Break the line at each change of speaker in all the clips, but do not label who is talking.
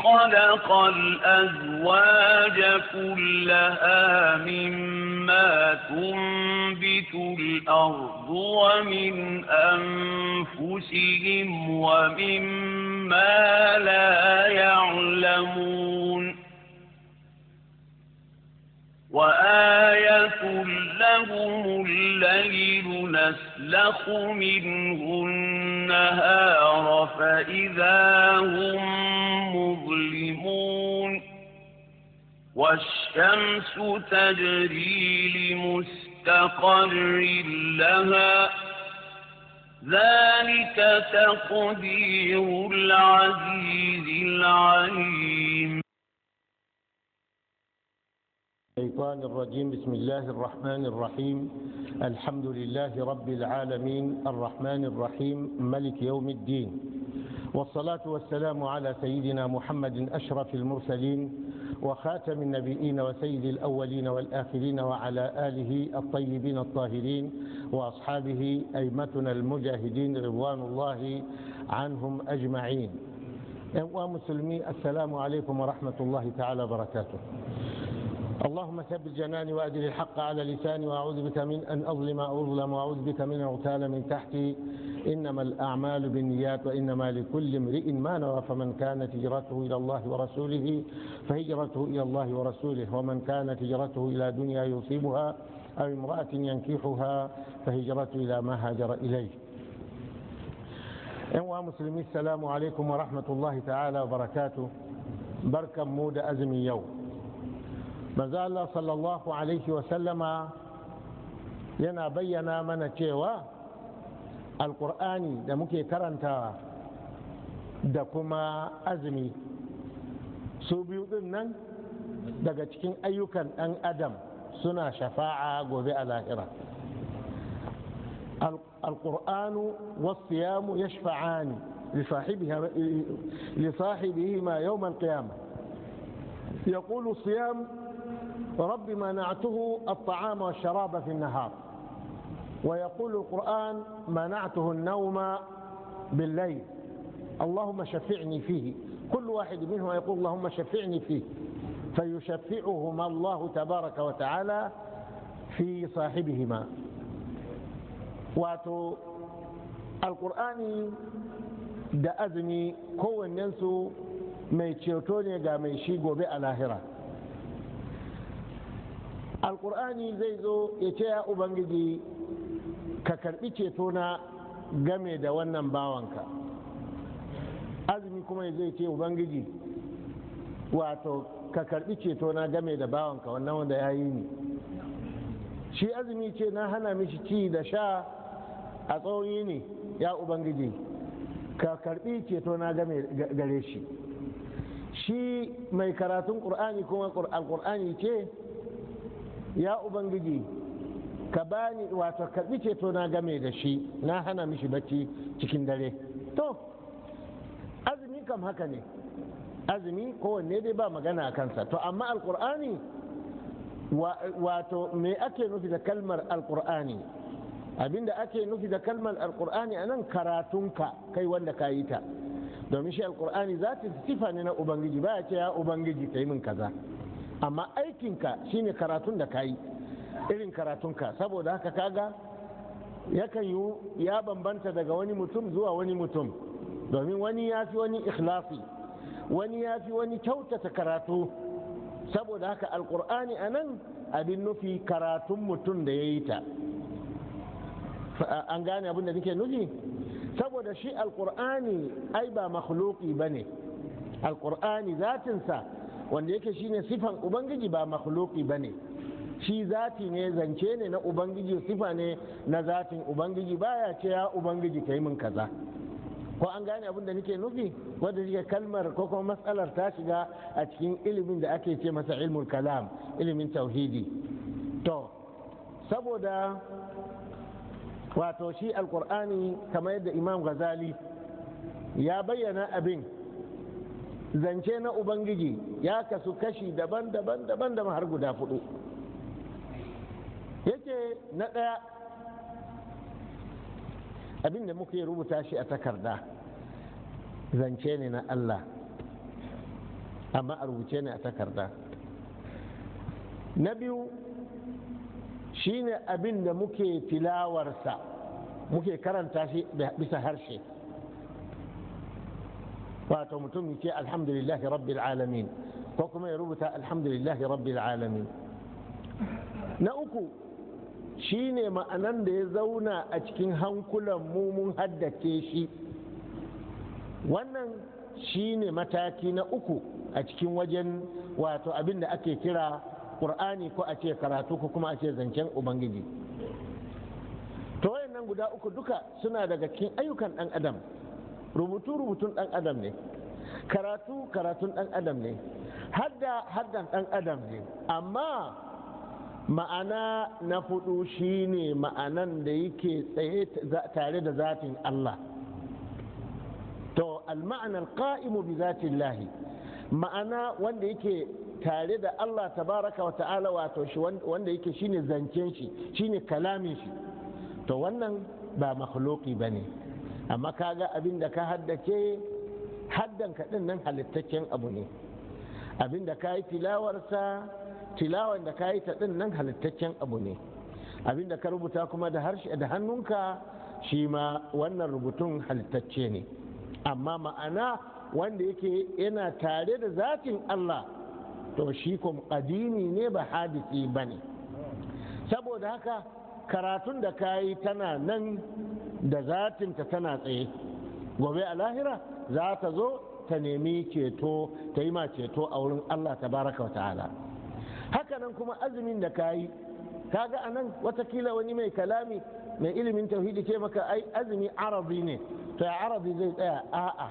خلق الأزواج كلها مما تنبت الأرض ومن أنفسهم ومما لا يعلمون. وآية لهم الليل نسلخ منه النهار فإذا هم مظلمون. والشمس تجري لمستقر لها ذلك تقدير العزيز العليم.
الشيطان الرجيم. بسم الله الرحمن الرحيم. الحمد لله رب العالمين الرحمن الرحيم ملك يوم الدين، والصلاة والسلام على سيدنا محمد أشرف المرسلين وخاتم النبيين وسيد الأولين والآخرين، وعلى آله الطيبين الطاهرين وأصحابه أئمتنا المجاهدين رضوان الله عنهم أجمعين. ومسلمي، السلام عليكم ورحمة الله تعالى وبركاته. اللهم ثبت جناني وأدل الحق على لساني، وأعوذ بك من أن أظلم أو أظلم، وأعوذ بك من أن أغتال من تحتي. إنما الأعمال بالنيات وإنما لكل امرئ ما نوى، فمن كانت هجرته إلى الله ورسوله فهجرته إلى الله ورسوله، ومن كانت هجرته إلى دنيا يصيبها أو امرأة ينكحها فهجرته إلى ما هاجر إليه. أيها المسلمين، السلام عليكم ورحمة الله تعالى وبركاته. بركة مود أزمي يوم. Manzo Allah sallallahu alaihi wasallama yana bayyana mana cewa alkur'ani da muke karantawa da kuma azumi, su biyu din nan daga cikin ayyukan ɗan adam suna shafa'a gobe a lahira. Alkur'anu wasiyamu yashfa'ani lisahibihima yawm al-qiyamah. يقول الصيام: رب منعته الطعام والشراب في النهار، ويقول القرآن: منعته النوم بالليل، اللهم شفعني فيه. كل واحد منهم يقول اللهم شفعني فيه، فيشفعهما الله تبارك وتعالى في صاحبهما. واتو القرآن da azumi kowannensu mai ceto ne ga mai shi gobe a lahira. Alkur'ani zai zo ya ce: ya Ubangiji, ka karbi ceto na game da wannan bawanka. Azumi kuma zai ce: Ubangiji, wato ka karbi ceto na game da bawanka wannan wanda ya yi ni. Shi azumi ce: na hana mishi ci da sha a tsawon yini, ya Ubangiji, ka karbi ceto na game gare shi. Shi mai karatun ƙur'ani kuma alƙur'ani ce: ya Ubangiji, ka bani, wato karbi ceto na game da shi, na hana mishi bacci cikin dare. To azumi kam haka ne, azumi kowanne dai ba magana a kansa. To amma alƙur'ani, wato me ake nufi da kalmar alƙur'ani? Abinda ake nufi da kalmar alƙur'ani a nan, karatunka kai wanda ka yi ta. Domin shi alkur'ani zati sifa ne na Ubangiji, ba ya ce ya Ubangiji ka yi min kaza, amma aikinka shine karatun da ka yi, irin karatunka. Saboda haka kaga yakan yi ya bambanta daga wani mutum zuwa wani mutum, domin wani ya fi wani ikhlasi, wani ya fi wani kyautata karatu. Saboda haka alkur'ani a nan abin nufi karatun mutum da ya yi ta. An gane abin da nake nufi? Saboda shi alkur'ani ai ba makhluki ba ne. Alkur'ani zatinsa wanda yake shine sifan Ubangiji ba makhluki ba ne. Shi zati ne, zance ne na Ubangiji, sifa ne na zatin Ubangiji, baya ce ya Ubangiji ka yi min kaza. Ko an gane abin da nake nufi? Wanda shi kalmar ko kuma matsalar ta shiga a cikin ilimin da ake ce masa ilmul kalam, ilimin tauhidi. To saboda wato shi alkur'ani, kamar yadda Imam Ghazali ya bayyana abin, zance na Ubangiji ya kasu kashi daban-daban daban-daban har guda fudu. Yake na ɗaya, abin da muka yi rubuta shi a takarda zance ne na Allah. Amma a rubuce ne a takarda. Na biyu shine abin da muke tilawarsa, muke karanta shi bisa harshe, wato mutum yake alhamdulillahi rabbil alamin, ko kuma ya rubuta alhamdulillahi rabbil alamin. Na uku shine ma'anan da ya zauna a cikin hankulan mu, mun haddace shi. Wannan shine mataki na uku a cikin wajen wato abin da ake kira ƙur'ani, ko a ce karatu, ko kuma a ce zancen Ubangiji. To wayannan guda uku duka suna daga cikin ayyukan ɗan adam. Rubutu rubutun ɗan adam ne, karatu karatun ɗan adam ne, hadda haddan ɗan adam ne. Amma ma'ana na fudu shine ma'anan da yake tsaye tare da zatin Allah. To al-ma'ana al-qa'imu bi zatillahi, ma'ana wanda yake tare da Allah tabaraka wa ta'ala, wato shi wanda yake shine zancen shi, shine kalamin shi. To wannan ba makhluqi bane. Amma kaga abin da ka haddace, haddan ka din nan halittaccen abu ne. Abin da ka yi tilawarsa, tilawan da ka yi ta din nan halittaccen abu ne. Abin da ka rubuta kuma da harshe da hannunka, shi ma wannan rubutun halittacce ne. Amma ma'ana wanda yake yana tare da zatin Allah, to shi kuma qadimi ne, ba hadisi ba ne. Saboda haka karatun da ka yi tana nan da zatinta, tana tsaye. Gobe a lahira za ta zo ta nemi ceto, ta yi ma ceto a wurin Allah tabaraka wa ta'ala. Hakanan kuma azumin da ka yi, kaga anan watakila wani mai kalami, mai ilimin tauhidi, ce maka ai azumi arabi ne. To ya arabi zai tsaya? A'a,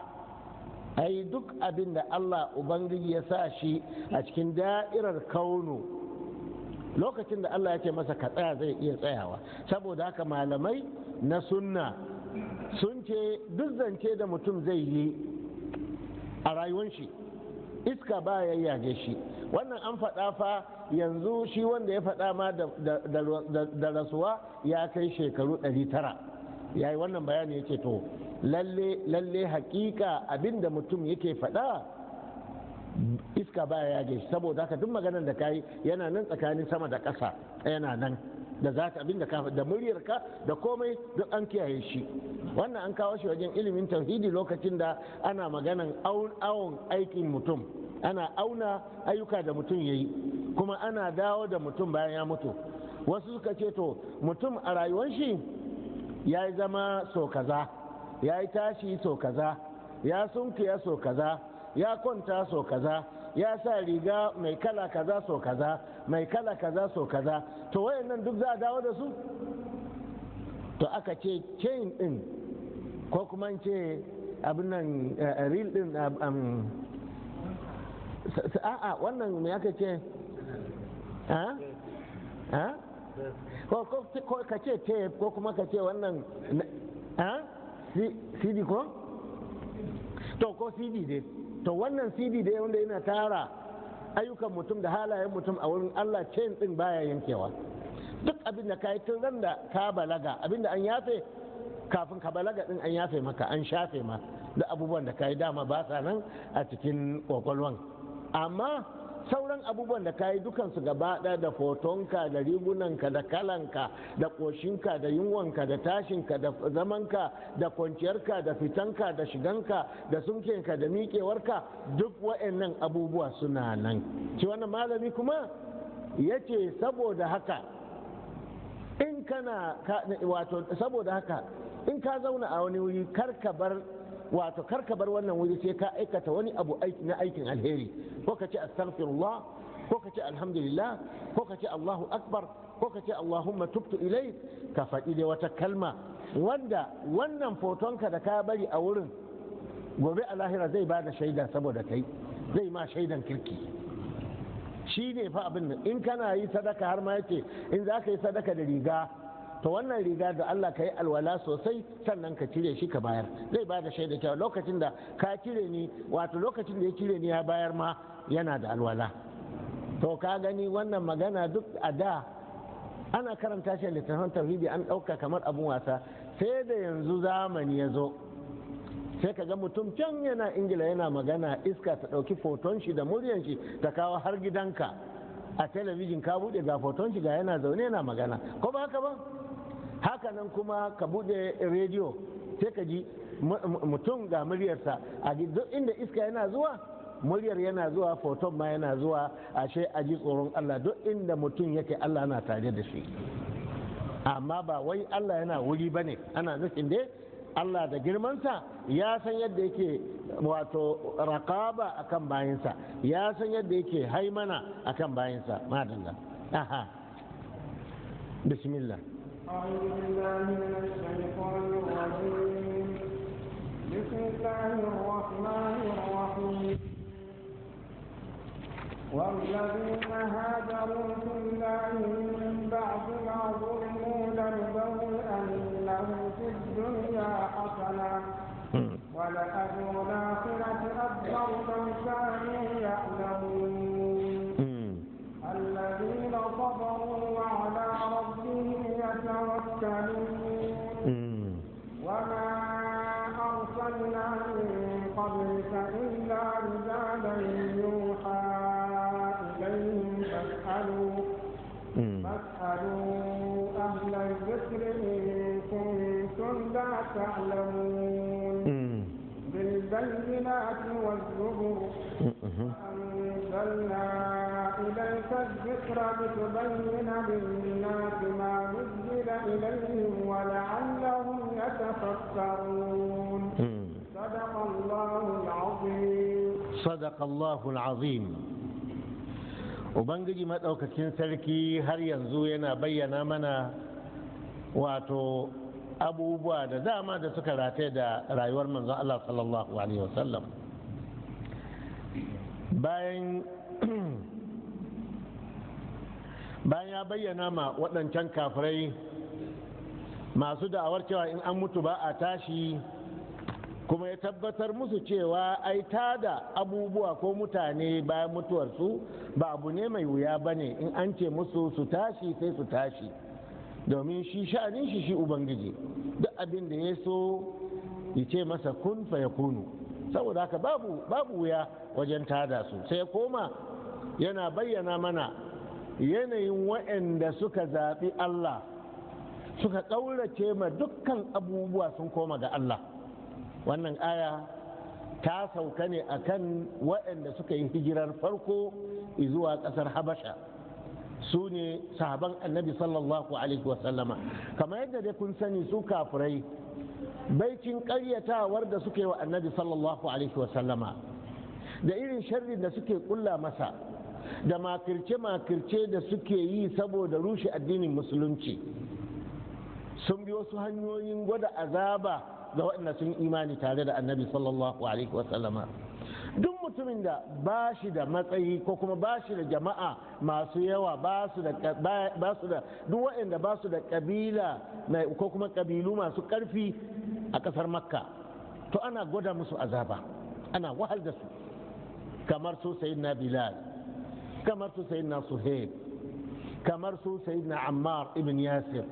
ai duk abin da Allah Ubangiji ya sa shi a cikin da'irar kaunu, lokacin da Allah ya ce masa ka tsaya, zai iya tsayawa. Saboda haka malamai na sunna sun ce duk zance da mutum zai yi a rayuwar shi, iska ba ya yage shi. Wannan an faɗa fa yanzu, shi wanda ya faɗa ma da rasuwa ya kai shekaru 900 ya yi wannan bayani. Ya ce to lalle lalle hakika abinda mutum yake faɗa, iska baya yage shi. Saboda haka duk maganar da kayi yana nan tsakanin sama da ƙasa, yana nan da za ka abinda ka da muryarka da komai duk an kiyaye shi. Wannan an kawo shi wajen ilimin tauhidi lokacin da ana maganan awon aikin mutum, ana auna ayyuka da mutum ya yi, kuma ana dawo da mutum bayan ya mutu. Wasu suka ce to mutum a rayuwar shi ya yi zama so kaza, ya yi tashi so kaza, ya sunkuya so kaza, ya kwanta so kaza, ya sa riga mai kala kaza so kaza, mai kala kaza so kaza. To wayannan duk za a dawo da su? To aka ce chain din, ko kuma ce abin nan reel din, a'a, wannan me aka ce, ko ka ce tape, ko kuma ka ce wannan CD, ko to ko CD dai. To wannan CD dai wanda yana tara ayyukan mutum da halayen mutum a wurin Allah, chain din baya yankewa. Duk abin da ka yi tun ran da ka balaga, abin da an yafe kafin ka balaga din, an yafe maka, an shafe ma da abubuwan da ka yi dama ba sa nan a cikin kwakwalwan. Amma sauran abubuwan da ka yi dukansu gaba ɗaya, da fotonka da rigunanka da kalanka da ƙoshinka da yunwanka da tashinka da zamanka da kwanciyarka da fitanka da shiganka da sunkenka da miƙewarka, duk wa'annan abubuwa suna nan. Shi wannan malami kuma ya ce saboda haka in kana wato saboda haka in ka zauna a wani wuri, kar ka bar, wato kar ka bar wannan wuri sai ka aikata wani abu na aikin alheri, ko ka ce astaghfirullah, ko ka ce alhamdulillah, ko ka ce Allahu akbar, ko ka ce Allahumma tubtu ilai, ka faɗi dai wata kalma wanda wannan fotonka da ka bari a wurin, gobe a lahira zai ba da shaida saboda kai, zai ma shaidan kirki. Shi ne fa abin nan. In kana yi sadaka, har ma yace in za ka yi sadaka da riga, to wannan riga da Allah ka yi alwala sosai sannan ka cire shi ka bayar, zai ba da shaida cewa lokacin da ka cire ni, wato lokacin da ya cire ni ya bayar ma, yana da alwala. To ka gani, wannan magana duk a da ana karanta shi a littattafan tauhidi, an ɗauka kamar abun wasa, sai da yanzu zamani ya zo. Sai ka ga mutum can yana Ingila yana magana, iska ta ɗauki foton shi da muryan shi ta kawo har gidanka a talabijin, ka buɗe ga foton shi, ga yana zaune yana magana. Ko ba haka ba? Haka nan kuma ka buɗe rediyo, sai ka ji mutum ga muryarsa a duk inda iska yana zuwa, muryar yana zuwa, foton ma yana zuwa. Ashe a ji tsoron Allah, duk inda mutum yake Allah na tare da shi. Amma ba wai Allah yana wuri ba ne, ana nufin dai Allah da girmansa ya san yadda yake wato raƙaba akan bayinsa, ya san yadda yake haimana akan bayinsa. Madalla. Aha, bismillah.
أعوذ بالله من الشيطان الرجيم. بسم الله الرحمن الرحيم. والذين هاجروا في الله من بعد ما ظلموا لنبوئنهم في الدنيا حسنة ولأجر الآخرة أكبر لو كانوا يعلمون. الذين صبروا وعلى ربهم يتوكلون. وما أرسلنا من قبلك إلا رجالا يوحى إليهم فاسألوا أهل الذكر إن كنتم لا تعلمون. بالبينات والزبر. وأنزلنا إليك الذكر لتبين للناس ما نزل إليهم ولعلهم يتفكرون. صدق الله العظيم.
صدق الله العظيم. Ubangiji maɗaukakin sarki har yanzu yana bayyana mana wato abubuwa da dama da suka rataye da rayuwar manzon Allah sallallahu alaihi wasallam. Bayan ya bayyana ma waɗancan kafirai masu da'awar cewa in an mutu ba a tashi, kuma ya tabbatar musu cewa ai tada abubuwa ko mutane bayan mutuwarsu ba abu ne mai wuya ba ne, in an ce musu su tashi sai su tashi, domin shi sha'anin shi shi Ubangiji duk abin da ya so ya ce masa kun fa ya kunu. Saboda haka babu wuya wajen tada su. Sai ya koma yana bayyana mana yanayin waɗanda suka zaɓi Allah, suka ƙaurace ma dukkan abubuwa, sun koma ga Allah. Wannan aya ta sauka ne akan waɗanda suka yi hijirar farko zuwa ƙasar Habasha, su ne sahaban Annabi sallallahu alaihi wasallama. Kamar yadda dai kun sani, su kafirai baicin ƙaryatawar da suka yi wa Annabi sallallahu alaihi wasallama da irin sharrin da suke kulla masa da makirce-makirce da suke yi saboda rushe addinin Musulunci, sun bi wasu hanyoyin gwada azaba ga waɗanda sun imani tare da Annabi sallallahu alaihi wasallama. Duk mutumin da ba shi da matsayi ko kuma ba shi da jama'a masu yawa, ba su da duk waɗanda ba su da ƙabila ko kuma ƙabilu masu ƙarfi a ƙasar Makka, to ana gwada musu azaba, ana wahal da su, kamar su Sayyidina Bilal, kamar su Sayyidina Suhaib, kamar su Sayyidina Ammar ibn Yasir,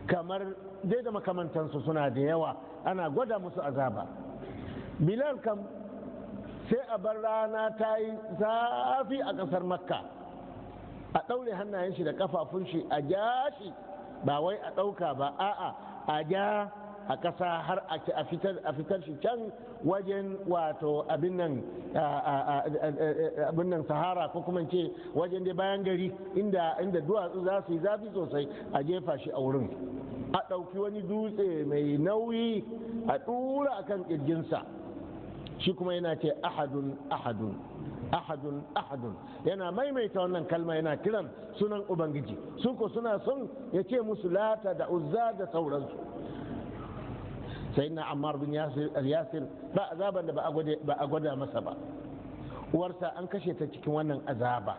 kamar dai da makamantansu, suna da yawa, ana gwada musu azaba. Bilal kam sai a bar rana ta yi zafi a ƙasar Makka, a ɗaure hannayen shi da kafafun shi, a ja shi, ba wai a ɗauka ba, a'a, a ja a ƙasa har a fitar shi can wajen wato abin nan Sahara, ko kuma ce wajen dai bayan gari inda duwatsu za su yi zafi sosai, a jefa shi a wurin, a ɗauki wani dutse mai nauyi a ɗura akan ƙirjinsa. Shi kuma yana ce ahadun, ahadun, ahadun, ahadun, yana maimaita wannan kalma, yana kiran sunan Ubangiji. Su ko suna son ya ce musu Lata da Uzza da sauransu. Sai na Ammar bin Yasir, ba azaban da ba a gwada masa ba. Uwarsa an kashe ta cikin wannan azaba.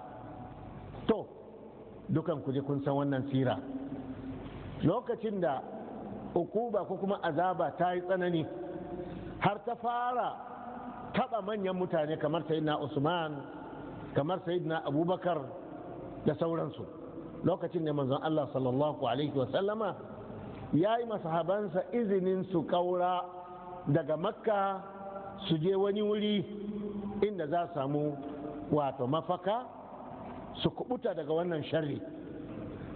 To dukan ku je kun san wannan sira. Lokacin da ukuba ko kuma azaba ta yi tsanani har ta fara taba manyan mutane kamar Sayyidina Usman, kamar Sayyidina Abubakar da sauransu, lokacin ne manzon Allah sallallahu alaihi wasallama ya yi masahabansa izinin su kaura daga Makka su je wani wuri inda za su samu wato mafaka, su kubuta daga wannan sharri,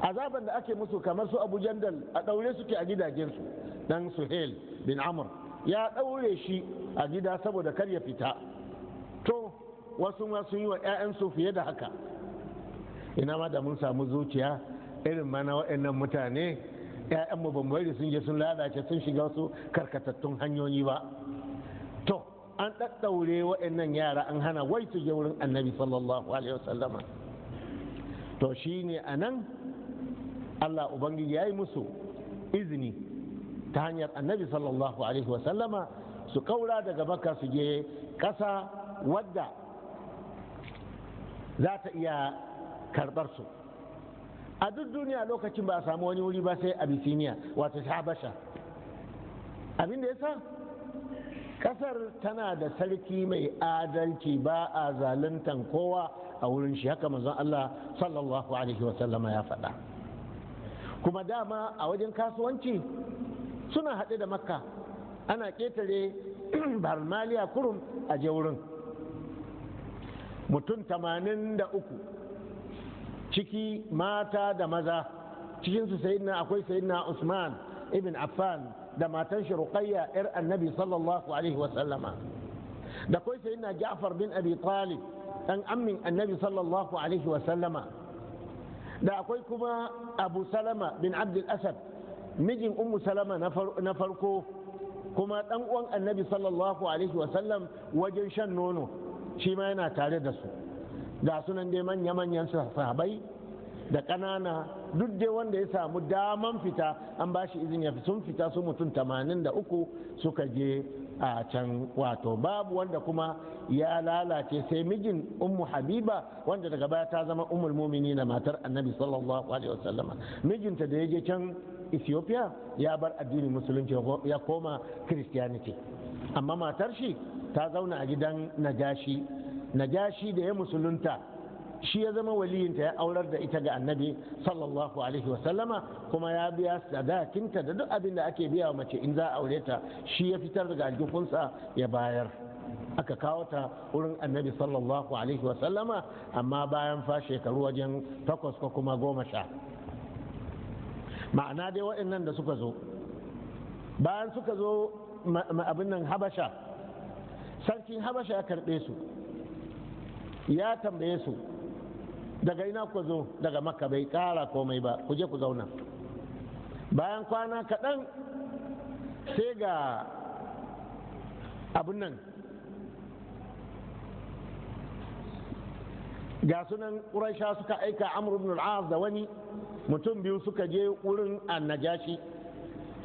azaban da ake musu. Kamar su Abu Jandal, a ɗaure suke a gidajensu. Dan Suhail bin Amr ya ɗaure shi a gida saboda kar ya fita. To, wasu ma sun yi wa 'ya'yansu fiye da haka. Ina ma da mun samu zuciya irin mana waɗannan mutane, 'ya'yanmu ban bari sun je sun lalace, sun shiga wasu karkatattun hanyoyi ba. To, an ɗaɗɗaure waɗannan yara, an hana wai su je wurin Annabi sallallahu alaihi wasallama. To, shi ne a nan Allah Ubangiji ya yi musu izini ta hanyar Annabi sallallahu alaihi wasallama su kaura daga Baka su je ƙasa wadda za ta iya karɓar su. A duk duniya lokacin ba a samu wani wuri ba sai Abisiniya, wato Habasha. Abin da ya sa, kasar tana da sarki mai adalci, ba a zaluntan kowa a wurin shi, haka manzon Allah sallallahu alaihi wasallama ya faɗa. Kuma dama a wajen kasuwanci suna haɗe da Makka, ana ƙetare Maliya kurum a je wurin. Mutum 83, ciki mata da maza. Cikinsu sayidina akwai Sayidina Usman ibn Affan da matan shi Ruqayya, yar Annabi sallallahu alaihi wasallama, da kai Sayyidina Ja'far bin Abi Talib, dan ammin Annabi sallallahu alaihi wasallama, da akwai kuma Abu Salama bin Abdul Asad, mijin Ummu Salama na farko, kuma dan uwan Annabi sallallahu alaihi wasallam wajen shan nono, shi ma yana tare da su. Ga sunan dai manya-manyan sahabai da ƙanana, duk dai wanda ya samu daman fita an ba shi izini ya sun fita. Su mutum 83 suka je a can. Wato babu wanda kuma ya lalace sai mijin Ummu Habiba, wanda daga baya ta zama Ummul na matar Annabi sallallahu alaihi wasallama. Mijinta da ya je can Ethiopia ya bar addinin Musulunci, ya koma Christianity, amma matar shi ta zauna a gidan Najashi. Najashi da ya musulunta, shi ya zama waliyinta, ya aurar da ita ga Annabi sallallahu alaihi wasallama, kuma ya biya sadakinta da duk abin da ake biya wa mace in za a aure ta, shi ya fitar daga aljifunsa ya bayar. Aka kawo ta wurin Annabi sallallahu alaihi wasallama, amma bayan fa shekaru wajen 8 ko kuma 10. Ma'ana dai waɗannan da suka zo, bayan suka zo abin nan Habasha, sarkin Habasha ya karɓe su, ya tambaye su, "Daga ina ku zo?" "Daga Makka." Bai kara komai ba, "Ku je ku zauna." Bayan kwana kaɗan sai ga abin nan, ga sunan Ƙuraisha suka aika Amr ibn al-As da wani mutum biyu, suka je wurin Annajashi,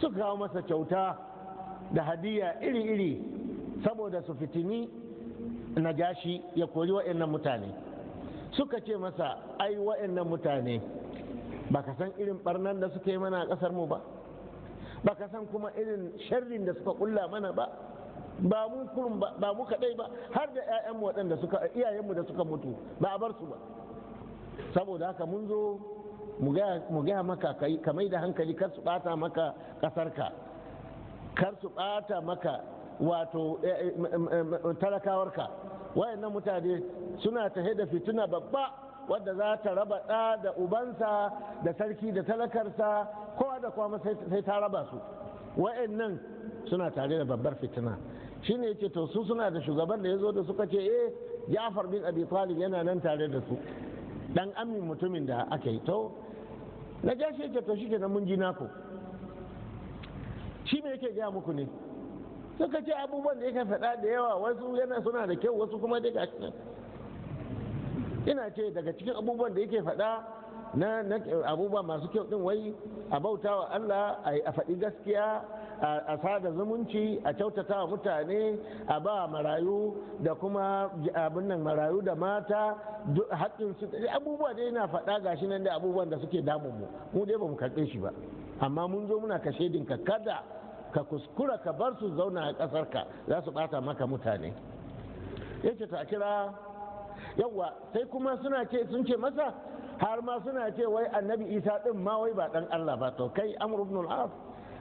suka kawo masa kyauta da hadiya iri-iri saboda su fitini Najashi ya kori waɗannan mutane. Suka ce masa, "Ai waɗannan mutane ba ka san irin barnan da suka yi mana a ƙasar mu ba, ba ka san kuma irin sharrin da suka kulla mana ba, ba mu kurum ba, ba mu kaɗai ba, har da 'ya'yanmu waɗanda suka iyayenmu da suka mutu ba a bar su ba. Saboda haka mun zo mu gaya maka ka mai da hankali, kar su ɓata maka ƙasarka, kar su ɓata maka wato talakawarka. Wayannan mutane suna tahe da fituna babba wadda za ta raba ɗa da ubansa, da sarki da talakarsa, kowa da kowa sai ta raba su. Wayannan suna tare da babbar fitina." Shine yace, "To, su suna da shugaban da ya zo da?" Suka ce, "Eh, Ja'far bin Abi Talib yana nan tare da su, dan amin mutumin da aka yi." To, Najashi yace, "To, shikenan, mun ji naku. Shi me yake gaya muku ne?" Suka ce, "Abubuwan da yake faɗa da yawa, wasu yana suna da kyau, wasu kuma dai gashi nan." Ina ce daga cikin abubuwan da yake faɗa na abubuwa masu kyau din, wai a bauta wa Allah, a faɗi gaskiya, a sada zumunci, a kyautata wa mutane, a ba marayu da kuma abin nan marayu da mata haƙƙin su. Abubuwa dai yana faɗa gashi nan da abubuwan da suke damun mu. Mu dai ba mu karɓe shi ba, amma mun zo muna kashe dinka, kada ka kuskura ka bar su zauna a ƙasarka, za su ɓata maka mutane. Yace, "Ta kira." Yawwa, sai kuma suna ce, sun ce masa, har ma suna ce wai Annabi Isa din ma wai ba dan Allah ba. To kai, Amr ibn al-As,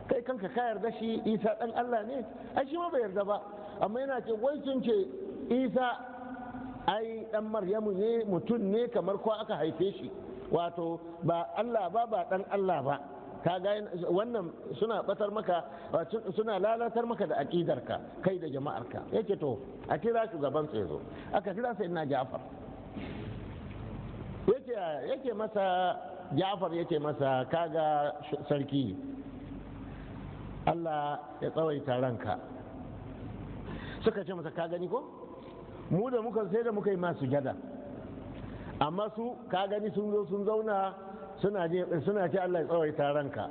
Kai kanka ka yarda shi Isa dan Allah ne? Ai shi ma bai yarda ba, amma yana ce wai sun ce Isa ai dan Maryamu ne, mutum ne kamar ko aka haife shi, wato ba Allah ba, ba dan Allah ba. Kaga wannan suna batar maka, suna lalatar maka da aqidarka kai da jama'arka. Yace to a kira shugaban sa yazo. Aka kira sai ina Ja'far. Yake masa Ja'far, yake masa kaga sarki, Allah ya tsawaita ranka. Suka ce masa ka gani ko mu da muka sai da muka yi masu jada, amma su ka gani sun zo sun zauna suna ce Allah ya tsawaita ranka,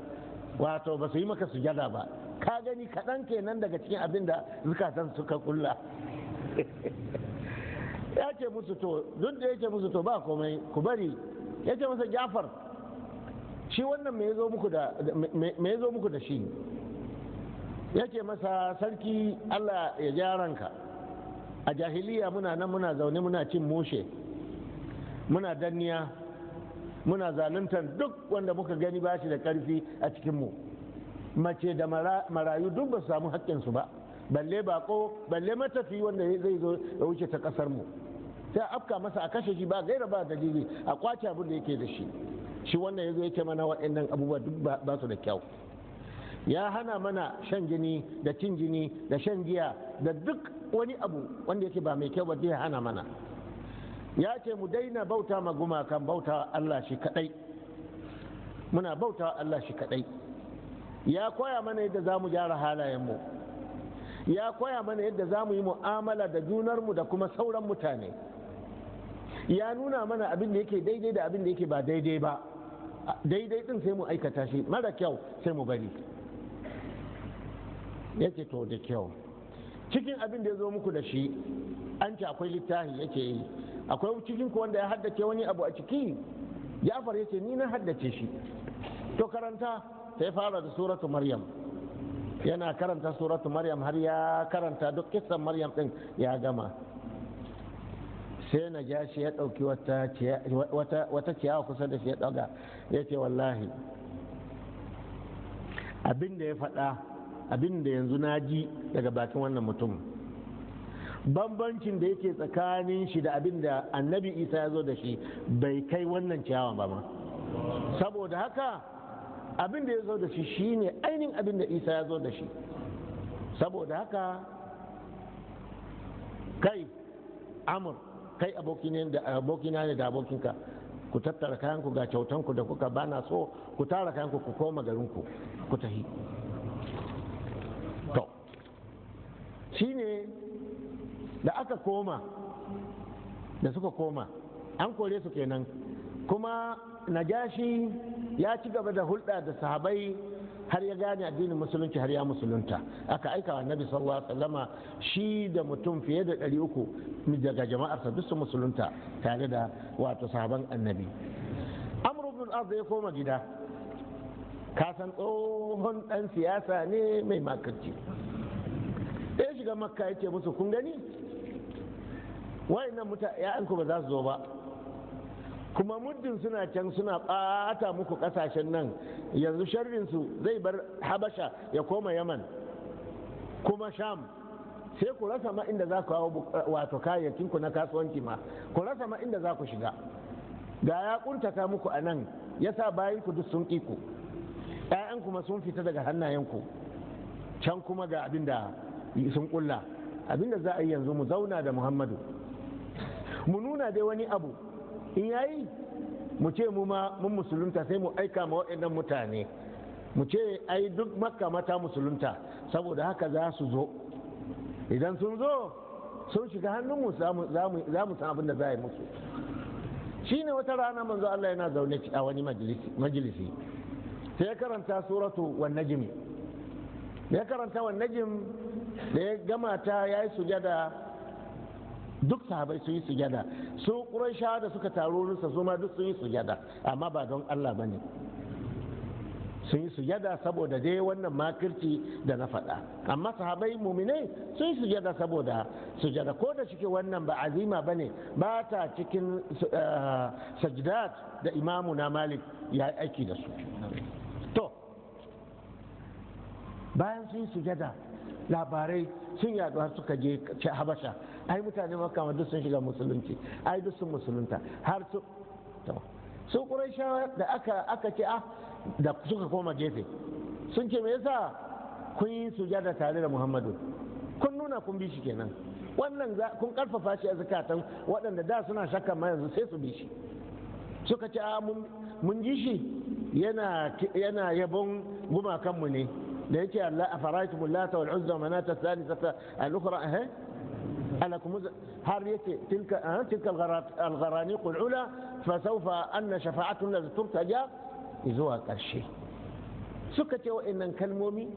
wato ba su yi maka sujada ba. Ka gani kaɗan kenan daga cikin abin da zukatan suka kulla. Ya ce musu to duk da ya ce musu to ba komai ku bari. Ya ce masa Ja'far, shi wannan me ya zo muku da shi? Ya ce masa sarki Allah ya ja ranka, a jahiliya muna nan muna zaune muna cin mushe, muna danniya, muna zaluntar duk wanda muka gani ba shi da karfi a cikinmu, mace da marayu duk ba su samu haƙƙinsu ba, balle bako, balle matafi wanda zai zo ya wuce ta ƙasar mu, sai afka masa a kashe shi ba gaira ba dalili, a kwace abin da yake da shi. Shi wannan yazo yake mana waɗannan abubuwa duk ba su da kyau. Ya hana mana shan jini da cin jini da shan giya da duk wani abu wanda yake ba mai kyau ba, ya hana mana. Ya ce mu daina bauta ma gumakan, bauta Allah shi kadai, muna bauta Allah shi kadai. Ya koya mana yadda za mu gyara halayenmu, ya koya mana yadda za mu yi mu'amala da junarmu da kuma sauran mutane. Ya nuna mana abin da yake daidai da abin da yake ba daidai ba. Daidai din sai mu aikata shi, mara kyau sai mu bari. Ya ce to da kyau, cikin abin da ya zo muku da shi an ce akwai littafi, yake yi akwai cikin ku wanda ya haddace wani abu a ciki? Ja'far ya ce ni na haddace shi. To karanta. Sai fara da suratu Maryam, yana karanta suratu Maryam har ya karanta duk kissan Maryam din ya gama. Sai Najashi ya ɗauki wata ciyawa kusa da shi ya ɗaga, ya ce wallahi abin da ya faɗa, abin da yanzu na ji daga bakin wannan mutum, bambancin da yake tsakanin shi da abin da Annabi Isa ya zo da shi bai kai wannan ciyawa ba ma. Saboda haka abin da ya zo da shi shine ainihin abin da Isa ya zo da shi. Saboda haka kai Amur, kai abokina ne da abokinka, ku tattara kayanku, ga kyautanku da kuka bana so, ku tara kayanku ku koma garinku ku tahi. To shine da aka koma, da suka koma an kore su kenan. Kuma Najashi ya ci gaba da hulɗa da sahabai har ya gane addinin musulunci, har ya musulunta. Aka aika wa Annabi sallallahu alaihi wasallama shi da mutum fiye da 300 daga jama'arsa duk su musulunta tare da wato sahaban Annabi. Amr ibn al-As ya koma gida, ka san tsohon dan siyasa ne mai makirci. Da ya shiga Makka ya ce musu kun gani wayannan mutane ya'yanku ba za su zo ba, kuma muddin suna can suna ɓata muku ƙasashen nan, yanzu sharrinsu zai bar Habasha ya koma Yaman kuma Sham, sai ku rasa ma inda za ku hawo wato kayayyakinku na kasuwanci ma, ku rasa ma inda za ku shiga. Ga ya kuntata muku a nan, ya sa bayan ku duk sun ƙi ku, ‘ya'yan kuma sun fita daga hannayenku, can kuma ga abin da sun ƙulla. Abin da za a yi yanzu, mu zauna da Muhammadu, mu nuna dai wani abu in yayi, mu ce mu ma mun musulunta, sai mu aika ma waɗannan mutane mu ce ai duk Makka mata musulunta, saboda haka za su zo. Idan sun zo sun shiga hannunmu, za mu san abin da za a yi musu. Shine wata rana manzo Allah yana zaune a wani majalisi, sai ya karanta suratu wan najmi. Ya karanta wan najm, da ya gama ta yayi sujada, duk sahabai sun yi sujada, su Qurayshawa da suka taru rusa su ma duk sun yi sujada, amma ba don Allah bane, sun yi sujada saboda dai wannan makirci da na faɗa. Amma sahabai muminai sun yi sujada saboda sujada, ko da shike wannan ba azima bane, ba ta cikin sajdat da Imamu na Malik ya yi aiki da su. To Bayan sun yi sujada, labarai sun yaɗu har suka je Habasha. Ai mutane Makka duk sun shiga musulunci, ai duk sun musulunta har su su Qurayshawa da aka ce da suka koma gefe sun ce, me yasa kun yi sujada tare da Muhammadu? Kun nuna kun bi shi kenan. Wannan kun karfafa shi a zakatan waɗanda da suna shakka, ma yanzu sai su bi shi. Suka ce, a mun ji shi yana yabon gumakanmu ne da yake Allah, afara'aytum Lata wal Uzza wa manata thalithata al-ukhra alakum, har yace tilka al-gharaniq al-ula fa sawfa anna shafa'atun la turtaja, zuwa karshe. Suka ce wa'annan kalmomi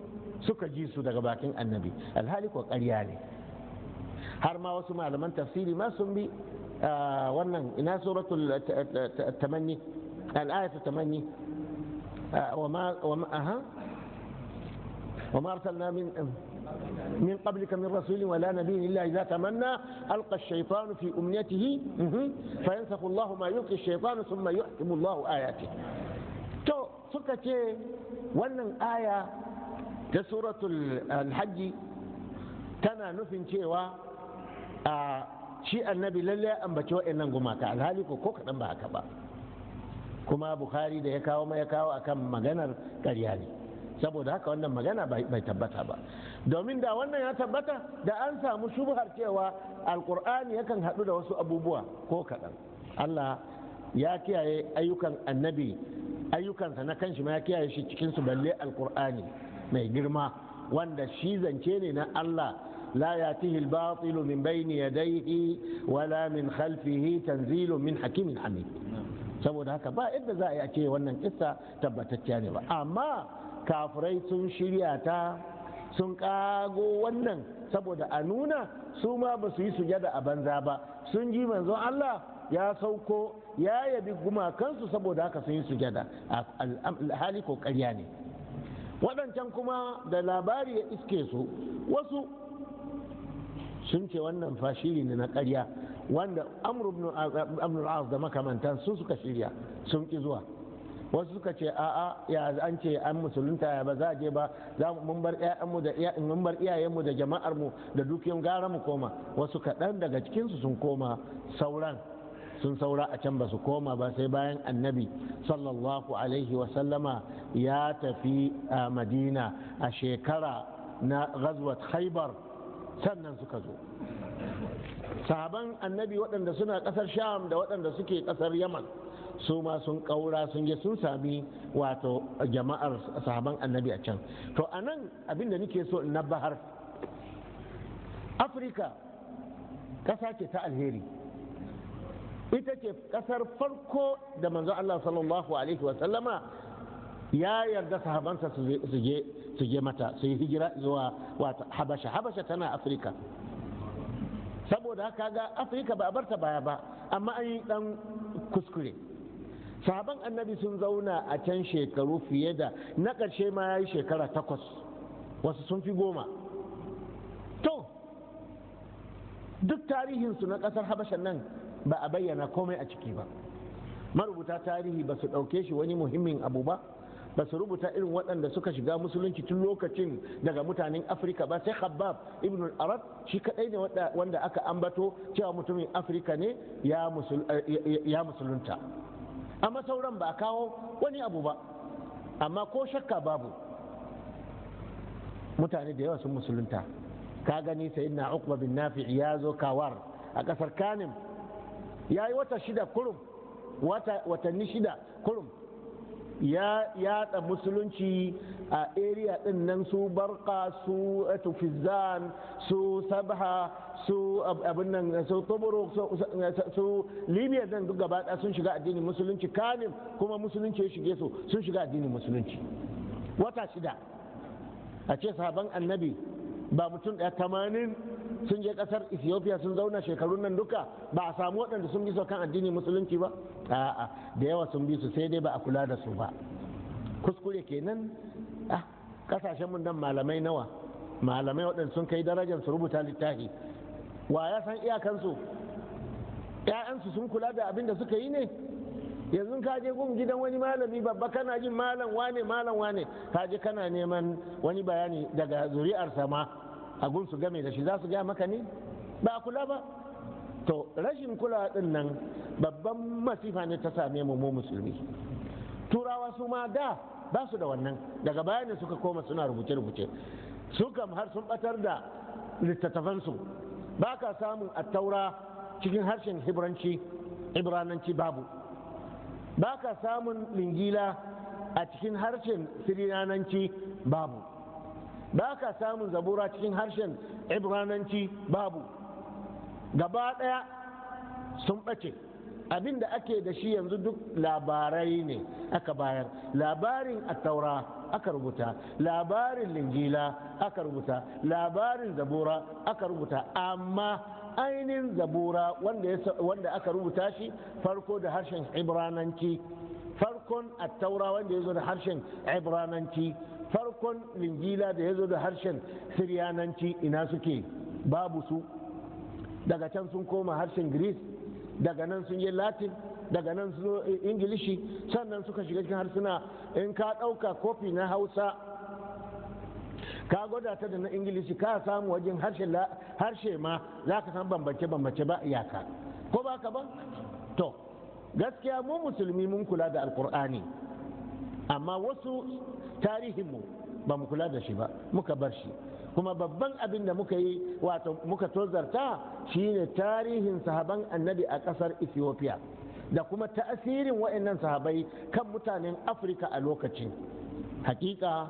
suka ji su daga bakin annabi, alhali ko ƙarya ne. Har ma wasu malaman tafsiri ma sun bi wannan. Ina suratul tamanni, al-ayatu tamanni, wa ma aha وما أرسلنا من قبلك من رسول ولا نبي إلا إذا تمنى ألقى الشيطان في أمنيته فينسخ الله ما يلقي الشيطان ثم يحكم الله آياته. To suka ce wannan aya ta suratul Hajji tana nufin cewa a shi annabi lalle ya ambaci wa'annan gumaka, alhali ko kaɗan ba haka ba. Kuma Bukhari da ya kawo ma ya kawo akan maganar ƙarya ne. Saboda haka wannan magana bai tabbata ba, domin da wannan ya tabbata da an samu shubhar cewa Alkur'ani yakan haɗu da wasu abubuwa. Ko kaɗan Allah ya kiyaye ayyukan annabi, ayyukansa na kanshi ma ya kiyaye shi cikin su, balle Alkur'ani mai girma wanda shi zance ne na Allah. لا يأتيه الباطل من بين يديه ولا من خلفه تنزيل من حكيم حميد. Saboda haka ba yadda za a yi a ce wannan kissa tabbatacciya ne ba, amma kafirai sun shirya ta, sun kago wannan saboda a nuna su ma ba su yi sujada a banza ba. Sun ji manzon Allah ya sauko ya yabi gumakansu, saboda haka sun yi sujada, hali ko ƙarya ne. Waɗancan kuma da labari ya iske su, wasu sun ce wannan fa shiri ne na ƙarya wanda Amr ibn al da makamantan su suka shirya, sun ki zuwa. Wasu suka ce, a'a, ya an ce an musulunta, ya ba za a je ba? Za mun bar ƴaƴanmu da mun bar iyayenmu da jama'ar mu da dukiyan, gara mu koma. Wasu kaɗan daga cikin su sun koma, sauran sun saura a can, ba su koma ba sai bayan annabi sallallahu alaihi wa sallama ya tafi a Madina a shekara na ghazwat Khaybar, sannan suka zo. Sahaban annabi waɗanda suna ƙasar Sham da waɗanda suke ƙasar Yaman, su ma sun ƙaura sun je sun sami wato jama'ar sahaban annabi a can. To a nan abin da nake so in nabbahar, Afirka ƙasa ce ta alheri. Ita ce ƙasar farko da manzo Allah sallallahu alaihi wasallama ya yarda sahabansa su je mata, su yi hijira zuwa wato Habasha. Habasha tana Afirka. Saboda haka ga Afirka ba a barta baya ba, amma an yi dan kuskure. Sahaban annabi sun zauna a can shekaru fiye da, na ƙarshe ma ya yi shekara 8, wasu sun fi 10. To duk tarihinsu na ƙasar Habasha nan ba a bayyana komai a ciki ba. Marubuta tarihi ba su ɗauke shi wani muhimmin abu ba, ba su rubuta irin waɗanda suka shiga musulunci tun lokacin daga mutanen Afirka ba, sai Khabbab ibn al-Arab, shi kadai ne wanda aka ambato cewa mutumin Afirka ne ya musulunta, amma sauran ba a kawo wani abu ba. Amma ko shakka babu mutane da yawa sun musulunta. Ka gani, Sayyidina Uqba bin Nafi ya zo Kawar a kasar Kanim, ya yi wata 6 kurum, watanni 6 kurum, ya yada musulunci a area din nan, su Barka, su Tufizan, su Sabha, su abin nan, su Tobruk, su Libya nan, duk gaba sun shiga addinin musulunci. Kanim kuma musulunci ya shige su, sun shiga addinin musulunci wata 6. A ce sahaban annabi ba mutum ɗaya, 80 sun je ƙasar Ethiopia sun zauna shekarun nan duka, ba a samu waɗanda sun bi su kan addinin musulunci ba? A'a, da yawa sun bi su, sai dai ba a kula da su ba. Kuskure kenan. Ah, kasashen mun nan malamai nawa, malamai waɗanda sun kai darajar su rubuta littafi, wa ya san iyakansu? Ƴaƴansu sun kula da abin da suka yi ne? Yanzu ka je gun gidan wani malami babba, kana jin malam wane, malam wane, ka je kana neman wani bayani daga zuri'ar sama a gun su game da shi, za su gaya maka ne? Ba a kula ba. To rashin kula din nan babban masifa ne ta same mu, mu musulmi. Turawa su ma da ba su da wannan, daga baya ne suka koma suna rubuce-rubuce. Su kam har sun batar da littattafansu. Ba ka samun attaura cikin harshen Hibranci, Ibrananci, babu. Ba ka samun Lingila a cikin harshen Siriyananci, babu. Ba ka samun Zabura cikin harshen Ibrananci, babu. Gaba ɗaya sun ɓace. Abin da ake da shi yanzu duk labarai ne aka bayar. Labarin Attaura aka rubuta, labarin Linjila aka rubuta, labarin Zabura aka rubuta, amma ainihin Zabura wanda aka rubuta shi farko da harshen Ibrananci, farkon Attaura wanda ya zo da harshen Ibrananci, farkon Linjila da ya zo da harshen Siryananci, ina suke? Babu su. Daga can sun koma harshen Greece, daga nan sun yi Latin, daga nan sun zo Ingilishi, sannan suka shiga cikin harsuna. In ka ɗauka kofi na Hausa ka gwada ta da na Ingilishi, ka samu wajen harshe ma za ka san bambance bambance ba iyaka, ko ba ka ba? To gaskiya mu musulmi mun kula da Alkur'ani, amma wasu tarihinmu ba mu kula da shi ba, muka bar shi. Kuma babban abin da muka yi, wato muka tozarta, shine tarihin sahaban Annabi a kasar Ethiopia da kuma ta'asirin wa'annan sahabai kan mutanen Afirka a lokacin. Hakika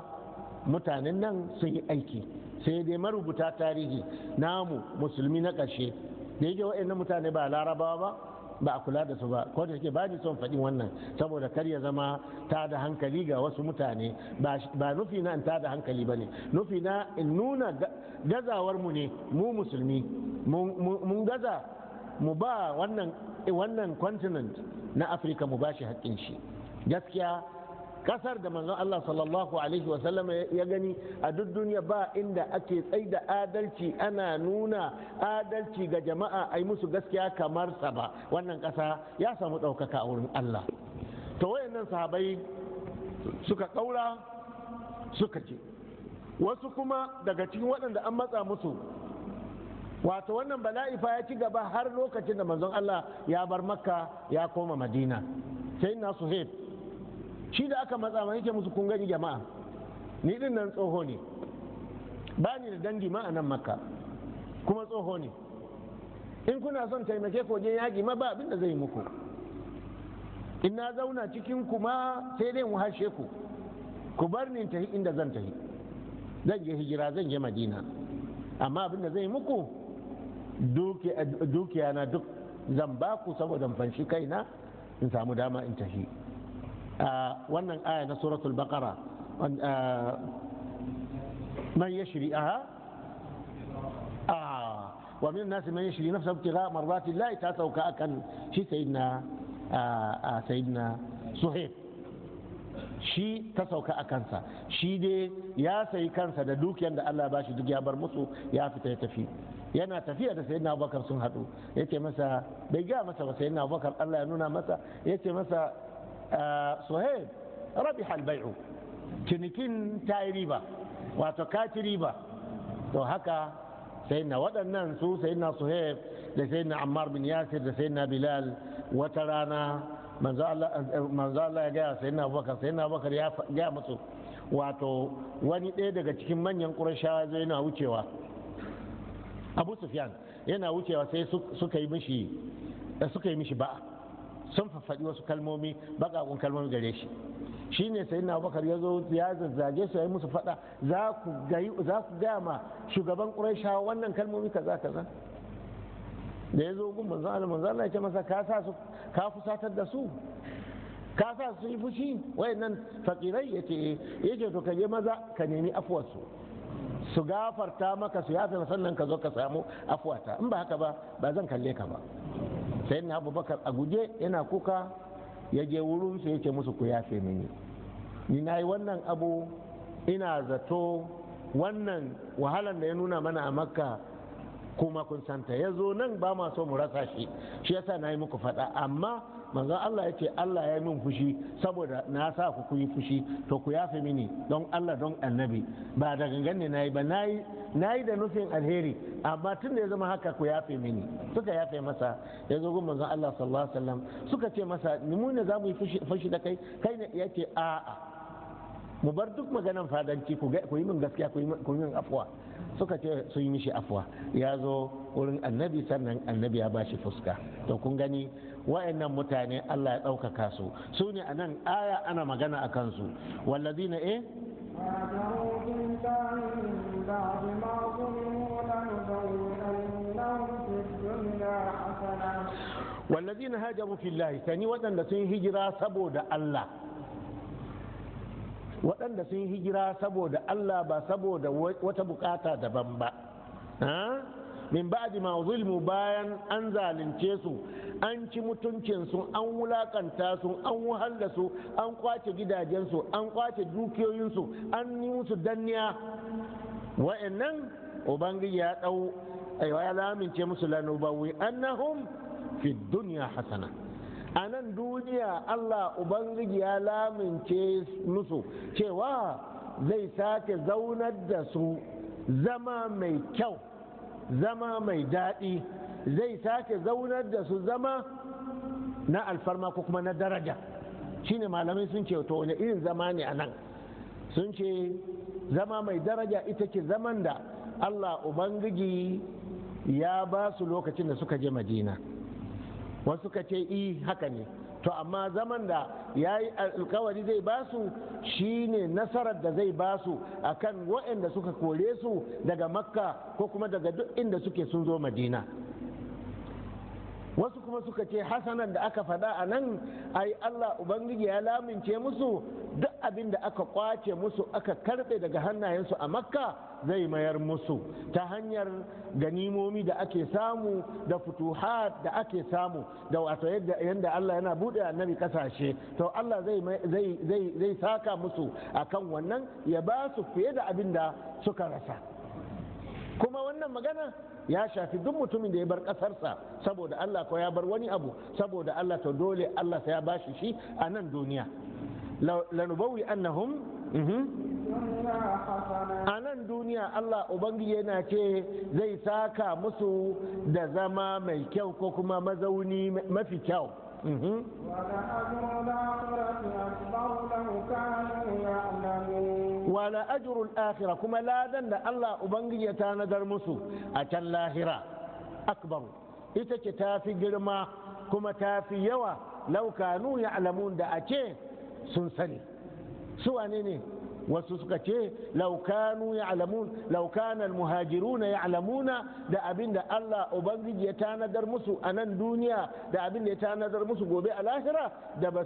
mutanen nan sun yi aiki, sai dai marubuta tarihi namu musulmi na ƙarshe da yake wa'annan mutane ba Larabawa ba, ba a kula da su ba. Ko da yake ba ni son faɗin wannan saboda kar ya zama ta da hankali ga wasu mutane. Ba nufi na in ta da hankali ba ne, nufi na in nuna gazawar mu ne mu musulmi. Mun gaza mu ba wannan continent na Afirka, mu ba shi haƙƙin shi. Gaskiya kasar da manzon Allah sallallahu alaihi wasallam ya gani a duk duniya ba inda ake tsaida adalci, ana nuna adalci ga jama'a, a yi musu gaskiya kamar sa ba, wannan kasa ya samu ɗaukaka a wurin Allah. To wayannan sahabai suka ƙaura suka ce, wasu kuma daga cikin waɗanda an matsa musu. Wato wannan bala'i fa ya ci gaba har lokacin da manzon Allah ya bar Makka ya koma Madina. Sai na Suhaib shi da aka matsa ma yake musu, "Kun gani jama'a, ni din nan tsoho ne, ba ni da dangi ma a nan Makka, kuma tsoho ne. In kuna son taimake ko wajen yaƙi ma, ba abin da zai muku. In na zauna cikin kuma sai dai mu hashe ku. Ku bar ni in tafi inda zan tafi. Zan je hijira, zan je Madina, amma abin da zai muku, dukiya na duk zan ba ku saboda in fanshi kaina, in samu dama in tafi." Wannan aya na Suratul Baqara, man yashri aha wa min nasi man yashri nafsahu ibtigha mardati Allah, ta sauka akan shi sayyidina Suhaib. Shi ta sauka a kansa. Shi dai ya sayi kansa da dukiyar da Allah ba shi duk, ya bar musu, ya fita ya tafi. Yana tafiya da sayyidina Abubakar sun haɗu, ya ce masa, bai gaya masa ba, sayyidina Abubakar Allah ya nuna masa, ya ce masa, "Suhaib, rabiha al-bai'u, cinikin ta yi riba, wato ka ci riba." To haka sayyidina waɗannan su sayyidina Suhaib da sayyidina Ammar bin Yasir da sayyidina Bilal, wata rana manzo Allah ya gaya sayyidina Abubakar, sayyidina Abubakar ya gaya musu, wato wani ɗaya daga cikin manyan Qurayshawa zai yana wucewa, Abu Sufyan yana wucewa, sai suka yi mishi ba'a, sun faffaɗi wasu kalmomi, baƙaƙun kalmomi gare shi. Shine sayyidina Abubakar ya zo ya zazzage su, ya yi musu faɗa, "Za ku gaya ma shugaban Qurayshawa wannan kalmomi kaza kaza?" Da ya zo gun manzo Allah, manzo Allah ya ce masa, "Ka sa su ka fusatar da su, ka sa su yi fushi wayannan fakirai." Yace, yace, "To ka je maza ka nemi afuwar su, su gafarta maka, su yafe, sannan ka zo ka samu afuwata. In ba haka ba, ba zan kalle ka ba." Sai na Abubakar a guje yana kuka ya je wurin su, yake musu, "Ku yafe mini, ni na yi wannan abu ina zato wannan wahalan da ya nuna mana a Makka Kuma kun santa ya zo nan, ba ma so mu rasa shi, shi yasa na yi muku faɗa. Amma manzon Allah ya ce Allah ya yi min fushi saboda na sa ku ku yi fushi. To ku yafe mini don Allah, don Annabi. Ba da gangan ne na yi ba, na yi da nufin alheri, amma tun da ya zama haka, ku yafe mini. Suka yafe masa. Ya zo gun manzon Allah sallallahu alaihi wasallam, suka ce masa, mu ne za mu yi fushi da kai? Kai ne yake a'a, mu bar duk maganan fadanci, ku yi min gaskiya, ku yi min afuwa. Suka ce sun yi mishi afuwa. Ya zo wurin Annabi, sannan Annabi ya bashi fuska. To kun gani, wa'annan mutane Allah ya ɗaukaka su. Su ne a nan aya ana magana a kansu, wallazina
هاجروا في الله من بعد ما ظلموا لنبوئنهم في الدنيا حسنة.
والذين هاجروا في الله sani, waɗanda sun hijira saboda Allah, waɗanda sun hijira saboda Allah, ba saboda wata bukata daban ba, min ba'di ma zulmu, bayan an zalunce su, an ci mutuncin su, an wulakanta su, an wahal da su, an kwace gidajensu, an kwace dukiyoyinsu, an yi musu danniya, wa'annan Ubangiji ya dau ya lamince musu lanubawwi annahum fi dunya hasana. A nan duniya Allah Ubangiji ya lamince musu cewa zai sake zaunar da su zama mai kyau, zama mai daɗi, zai sake zaunar da su zama na alfarma ko kuma na daraja. Shine malamai sun ce, to wani irin zama ne a nan? Sun ce zama mai daraja ita ce zaman da Allah Ubangiji ya ba su lokacin da suka je Madina. Wasu suka ce i haka ne. To amma zaman da ya yi alkawari zai ba su shine nasarar da zai ba su akan waɗanda suka kore su daga Makka ko kuma daga duk inda suke sun zo Madina. Wasu kuma suka ce hasanan da aka faɗa a nan, ai Allah Ubangiji ya lamince musu duk abin da aka kwace musu, aka karɓe daga hannayensu a Makka, zai mayar musu ta hanyar ganimomi da ake samu da futuhat da ake samu, da wato yadda Allah yana buɗe Annabi kasashe. To Allah zai saka musu akan wannan, ya ba su fiye da abin da suka rasa. Kuma wannan magana ya shafi duk mutumin da ya bar ƙasarsa saboda Allah, ko ya bar wani abu saboda Allah, to dole Allah sai ya bashi shi a nan duniya. Lanubawi annahum a nan duniya, Allah Ubangiji yana ce zai saka musu da zama mai kyau ko kuma mazauni mafi kyau.
ولأجر الآخرة أكبر لو كانوا يعلمون.
Wala ajrul akhirah, kuma ladan da Allah Ubangiji ya tanadar musu a can lahira, akbaru, ita ce tafi girma kuma tafi yawa, law kanu ya'lamun, da a ce sun sani. Su wane ne? Wasu suka ce law kanu ya'lamun, law kana almuhajiruna ya'lamuna, da abin da Allah Ubangiji ya tanadar musu a nan duniya da abin da ya tanadar musu gobe a lahira, da ba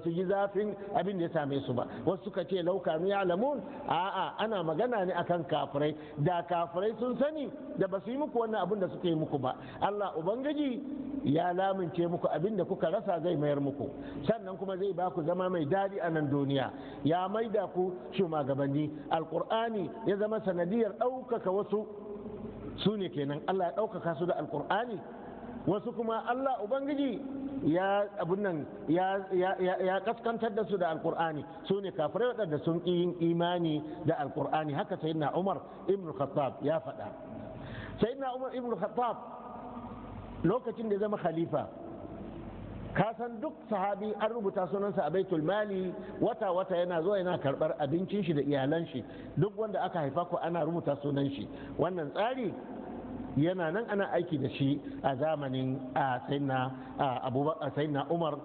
su ji zafin abin da ya same su ba. Wasu suka ce law kanu ya'lamun, a'a, ana magana ne akan kafirai. Da kafirai sun sani, da ba su yi muku wannan abin da suka yi muku ba. Allah Ubangiji ya lamince muku abin da kuka rasa zai mayar muku, sannan kuma zai ba ku zama mai daɗi a nan duniya, ya maida ku shugabanni. Alkur'ani ya zama sanadiyar ɗaukaka wasu, su ne kenan Allah ya ɗaukaka su da Alkur'ani. Wasu kuma Allah Ubangiji ya abun nan ya kaskantar da su da Alkur'ani, su ne kafirai waɗanda sun ƙi yin imani da Alkur'ani. Haka Sayyidina Umar ibn Khattab ya faɗa. Sayyidina Umar ibn Khattab lokacin da ya zama khalifa, ka san duk sahabi an rubuta sunansa a baitul mali, wata wata yana zuwa yana karbar abincin shi da iyalan shi. Duk wanda aka haifa ko ana rubuta sunan shi. Wannan tsari yana nan ana aiki da shi a zamanin Sayyidina Umar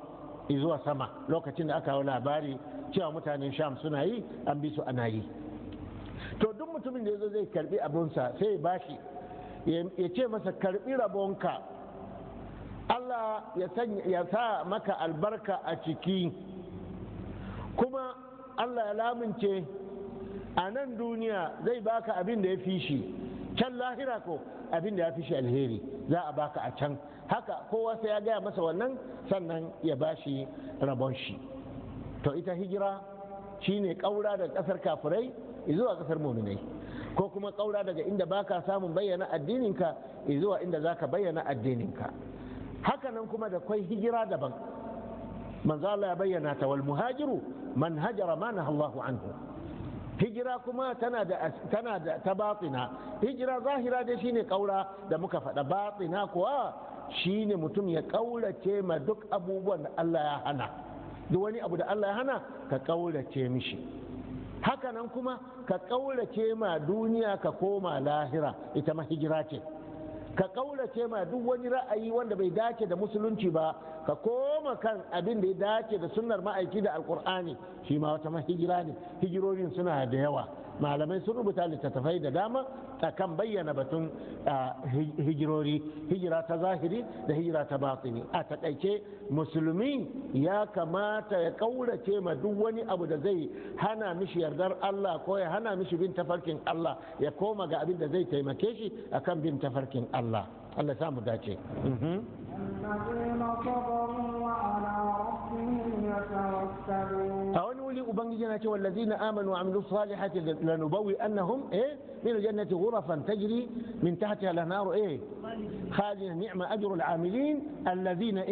zuwa sama. Lokacin da aka hau labari cewa mutanen Sham suna yi, an bi su ana yi. To duk mutumin da ya zo zai karbi abunsa, sai ya bashi, ya ce masa, karbi rabonka, Allah ya sa maka albarka a ciki, kuma Allah ya lamince a nan duniya zai baka abin da ya fi shi, can lahira ko abin da ya fi shi alheri za a baka a can. Haka kowa sai ya gaya masa wannan, sannan ya bashi rabon shi. To ita hijira shine ƙaura daga ƙasar kafirai zuwa ƙasar muminai. Ko kuma ƙaura daga inda baka samun bayyana addininka zuwa inda zaka bayyana addininka. Hakanan kuma da kwai hijira daban, manzo Allah ya bayyana ta, wal muhajiru man hajara ma naha Allahu anhu. Hijira kuma tana da ta batina. Hijira zahira dai shine kaura da muka faɗa. Batina kuwa shine mutum ya kaurace ma duk abubuwan da Allah ya hana. Duk wani abu da Allah ya hana, ka kaurace mishi. Hakanan kuma ka kaurace ma duniya ka koma lahira, ita ma hijira ce. Ka kaurace ma duk wani ra'ayi wanda bai dace da musulunci ba, ka koma kan abin da ya dace da sunnar ma'aiki da Alkur'ani, shi ma wata hijira ne. Hijirorin suna da yawa. Malamai sun rubuta littattafai da dama kan bayyana batun hijirori, hijira ta zahiri da hijira ta batini. A takaice, musulmi ya kamata ya kaurace ma duk wani abu da zai hana mishi yardar Allah ko ya hana mishi bin tafarkin Allah, ya koma ga abin da zai taimake shi akan bin tafarkin Allah. Allah ya samu dace.
الذين صبروا وعلى ربهم يتوكلون.
A wani wuri Ubangiji na ce: wallazina amanu wa amilu salihati lanubawwi annahum min aljannati ghurafan tajri min tahtiha al-anharu khalidin, ni'ma ajru al-amilin allazina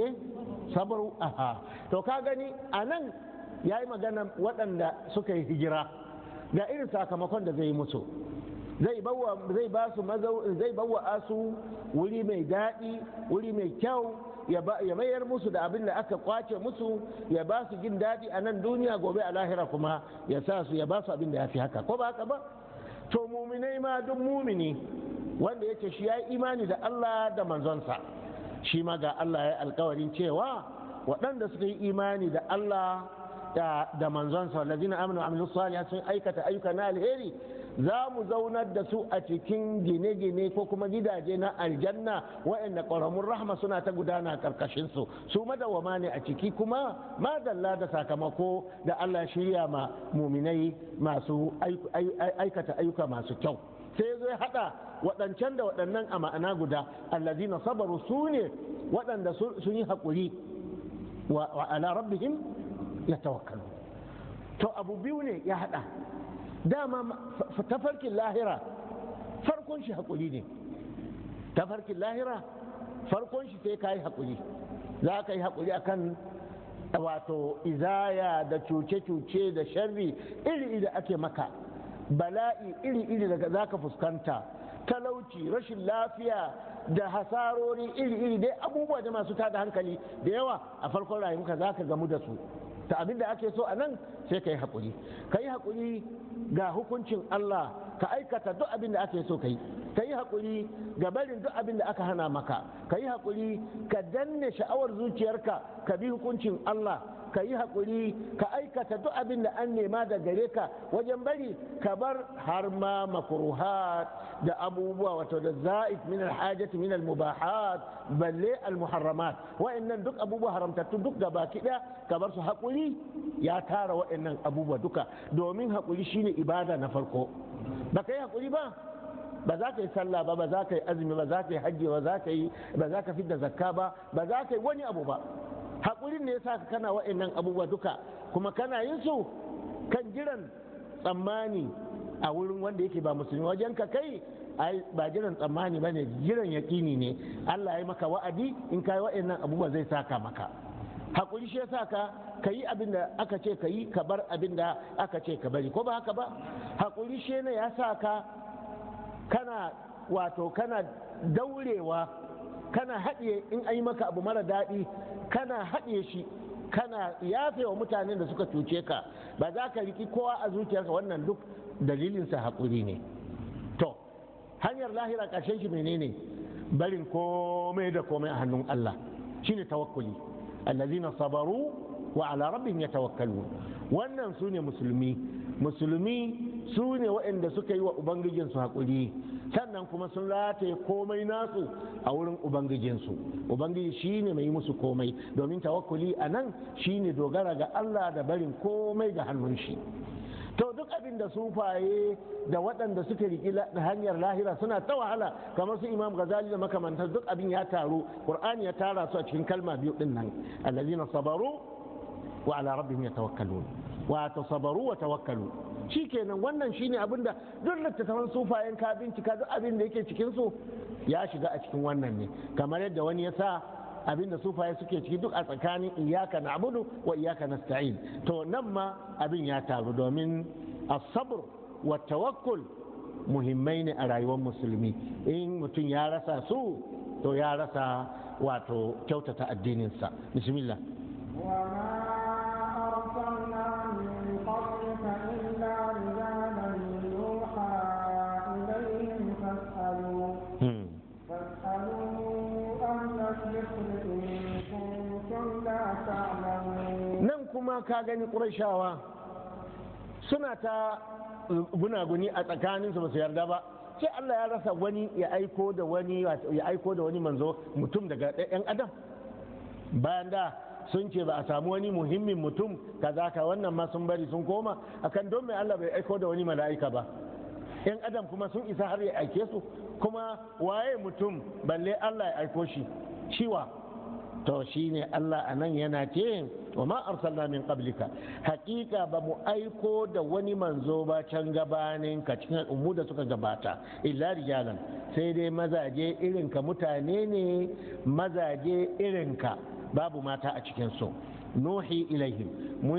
sabaru. Aha, to ka gani, anan yayi magana waɗanda suka yi hijira, ga irin sakamakon da zai yi musu. Zai bawa zai ba su zai bawa asu wuri mai daɗi, wuri mai kyau, ya mayar musu da abin da aka kwace musu, ya ba su jin daɗi a nan duniya, gobe a lahira kuma ya sa su ya ba su abin da ya fi haka. Ko ba haka ba? To muminai ma, duk mumini wanda yake shi ya yi imani da Allah da manzonsa, shi ma ga Allah ya yi alkawarin cewa waɗanda suka yi imani da Allah da manzonsa, wallazina amanu wa amilus salihat, sun aikata ayyuka na alheri, za mu zaunar da su a cikin gine-gine ko kuma gidaje na aljanna waɗanda ƙoramun rahma suna ta gudana karkashin su, su madawwama ne a ciki, kuma madalla da sakamako da Allah shirya ma muminai masu aikata ayyuka masu kyau. Sai zai hada waɗancan da waɗannan a ma'ana guda. Allazina sabaru, su ne waɗanda sun yi haƙuri, wa ala rabbihim yatawakkalu. To abu biyu ne ya hada. Dama tafarkin lahira farkon shi haƙuri ne. Tafarkin lahira farkon shi sai ka yi haƙuri. Za ka yi haƙuri akan wato izaya da cuce-cuce da sharri iri-iri da ake maka, bala'i iri-iri da za ka fuskanta, talauci, rashin lafiya da hasarori iri-iri dai, abubuwa da masu tada hankali da yawa a farkon rayuwarka za ka gamu da su. Ta abin da ake so a nan, sai ka yi haƙuri. Ka yi haƙuri ga hukuncin Allah, ka aikata duk abin da ake so ka yi. Ka yi haƙuri ga barin duk abin da aka hana maka. Ka yi haƙuri ka danne sha'awar zuciyarka, ka bi hukuncin Allah. Ka yi haƙuri ka aikata duk abin da an nema da gare ka wajen bari, ka bar har ma makruhat da abubuwa, wato da za'id min alhajati min almubahat, balle almuharramat. Wa'annan duk abubuwa haramtattu duk gaba ɗaya ka bar su. Haƙuri ya tara wa'annan abubuwa duka, domin haƙuri shine ibada na farko. Ba ka yi haƙuri ba, ba za ka yi sallah ba, ba za ka yi azumi ba, za ka yi hajji ba, za ka yi ba za ka fidda zakka ba, ba za ka yi wani abu ba. Haƙurin ne yasa ka kana wa'annan abubuwa duka, kuma kana yin su kan jiran tsammani a wurin wanda yake ba musulmi. Wajen ka kai, ai ba jiran tsammani bane, jiran yaƙini ne. Allah ya yi maka wa'adi, in kai wa'annan abubuwa zai saka maka. Haƙuri shi yasa ka yi abin da aka ce ka yi, ka bar abin da aka ce ka bari. Ko ba haka ba? Haƙuri shi ne ya sa ka kana wato kana daurewa, kana haɗiye in an yi maka abu mara daɗi, kana haɗiye shi, kana yafe wa mutanen da suka cuce ka, ba za ka riki kowa a zuciyarka. Wannan duk dalilinsa haƙuri ne. To hanyar lahira ƙarshen shi menene? Barin komai da komai a hannun Allah, shine tawakkuli. Allazina sabaru wa ala rabbihim yatawakkalun. Wannan su ne musulmi. Musulmi su ne waɗanda suka yi wa ubangijinsu haƙuri, sannan kuma sun rataye komai nasu a wurin ubangijinsu. Ubangiji shi ne mai musu komai, domin tawakkuli a nan shi ne dogara ga Allah da barin komai ga hannun shi. To duk abin da sufaye da waɗanda suka riƙi hanyar lahira suna ta wahala, kamar su Imam Ghazali da makamantar, duk abin ya taru, Qur'ani ya tara su a cikin kalma biyu din nan: allazina sabaru wa ala rabbihim yatawakkalun. Wa sabaru wa tawakkalu. Shikenan, wannan shine abin da duk littattafan sufayen ka bincika, duk abin da yake cikin su ya shiga a cikin wannan ne. Kamar yadda wani ya sa abin da sufaye suke ciki duk a tsakanin iyaka na'budu wa iyaka nasta'in. To nan ma abin ya taru, domin as-sabr wa tawakkul muhimmai ne a rayuwar musulmi. In mutum ya rasa su, to ya rasa wato kyautata addininsa. Bismillah.
وما أرسلنا من قبلك إلا رجالا يوحى إليهم فاسألوا أهل الذكر إن كنتم لا تعلمون.
Nan kuma ka gani ƙurashawa suna ta gunaguni a tsakaninsu, ba su yarda ba, sai Allah ya rasa wani ya aiko da wani, ya aiko da wani manzo mutum daga ɗan adam, bayan da sun ce ba a samu wani muhimmin mutum kaza ka. Wannan ma sun bari sun koma akan don mai Allah bai aiko da wani mala'ika ba? Yan adam kuma sun isa har ya aike su? Kuma waye mutum balle Allah ya aiko shi shiwa? To shine Allah anan yana ce wa ma arsalna min qablika, haqiqa ba mu aiko da wani manzo ba can gabanin ka cikin al'ummu da suka gabata, illa rijalan, sai dai mazaje irinka, mutane ne mazaje irinka, babu mata a cikin su. Nuhi ilaihim,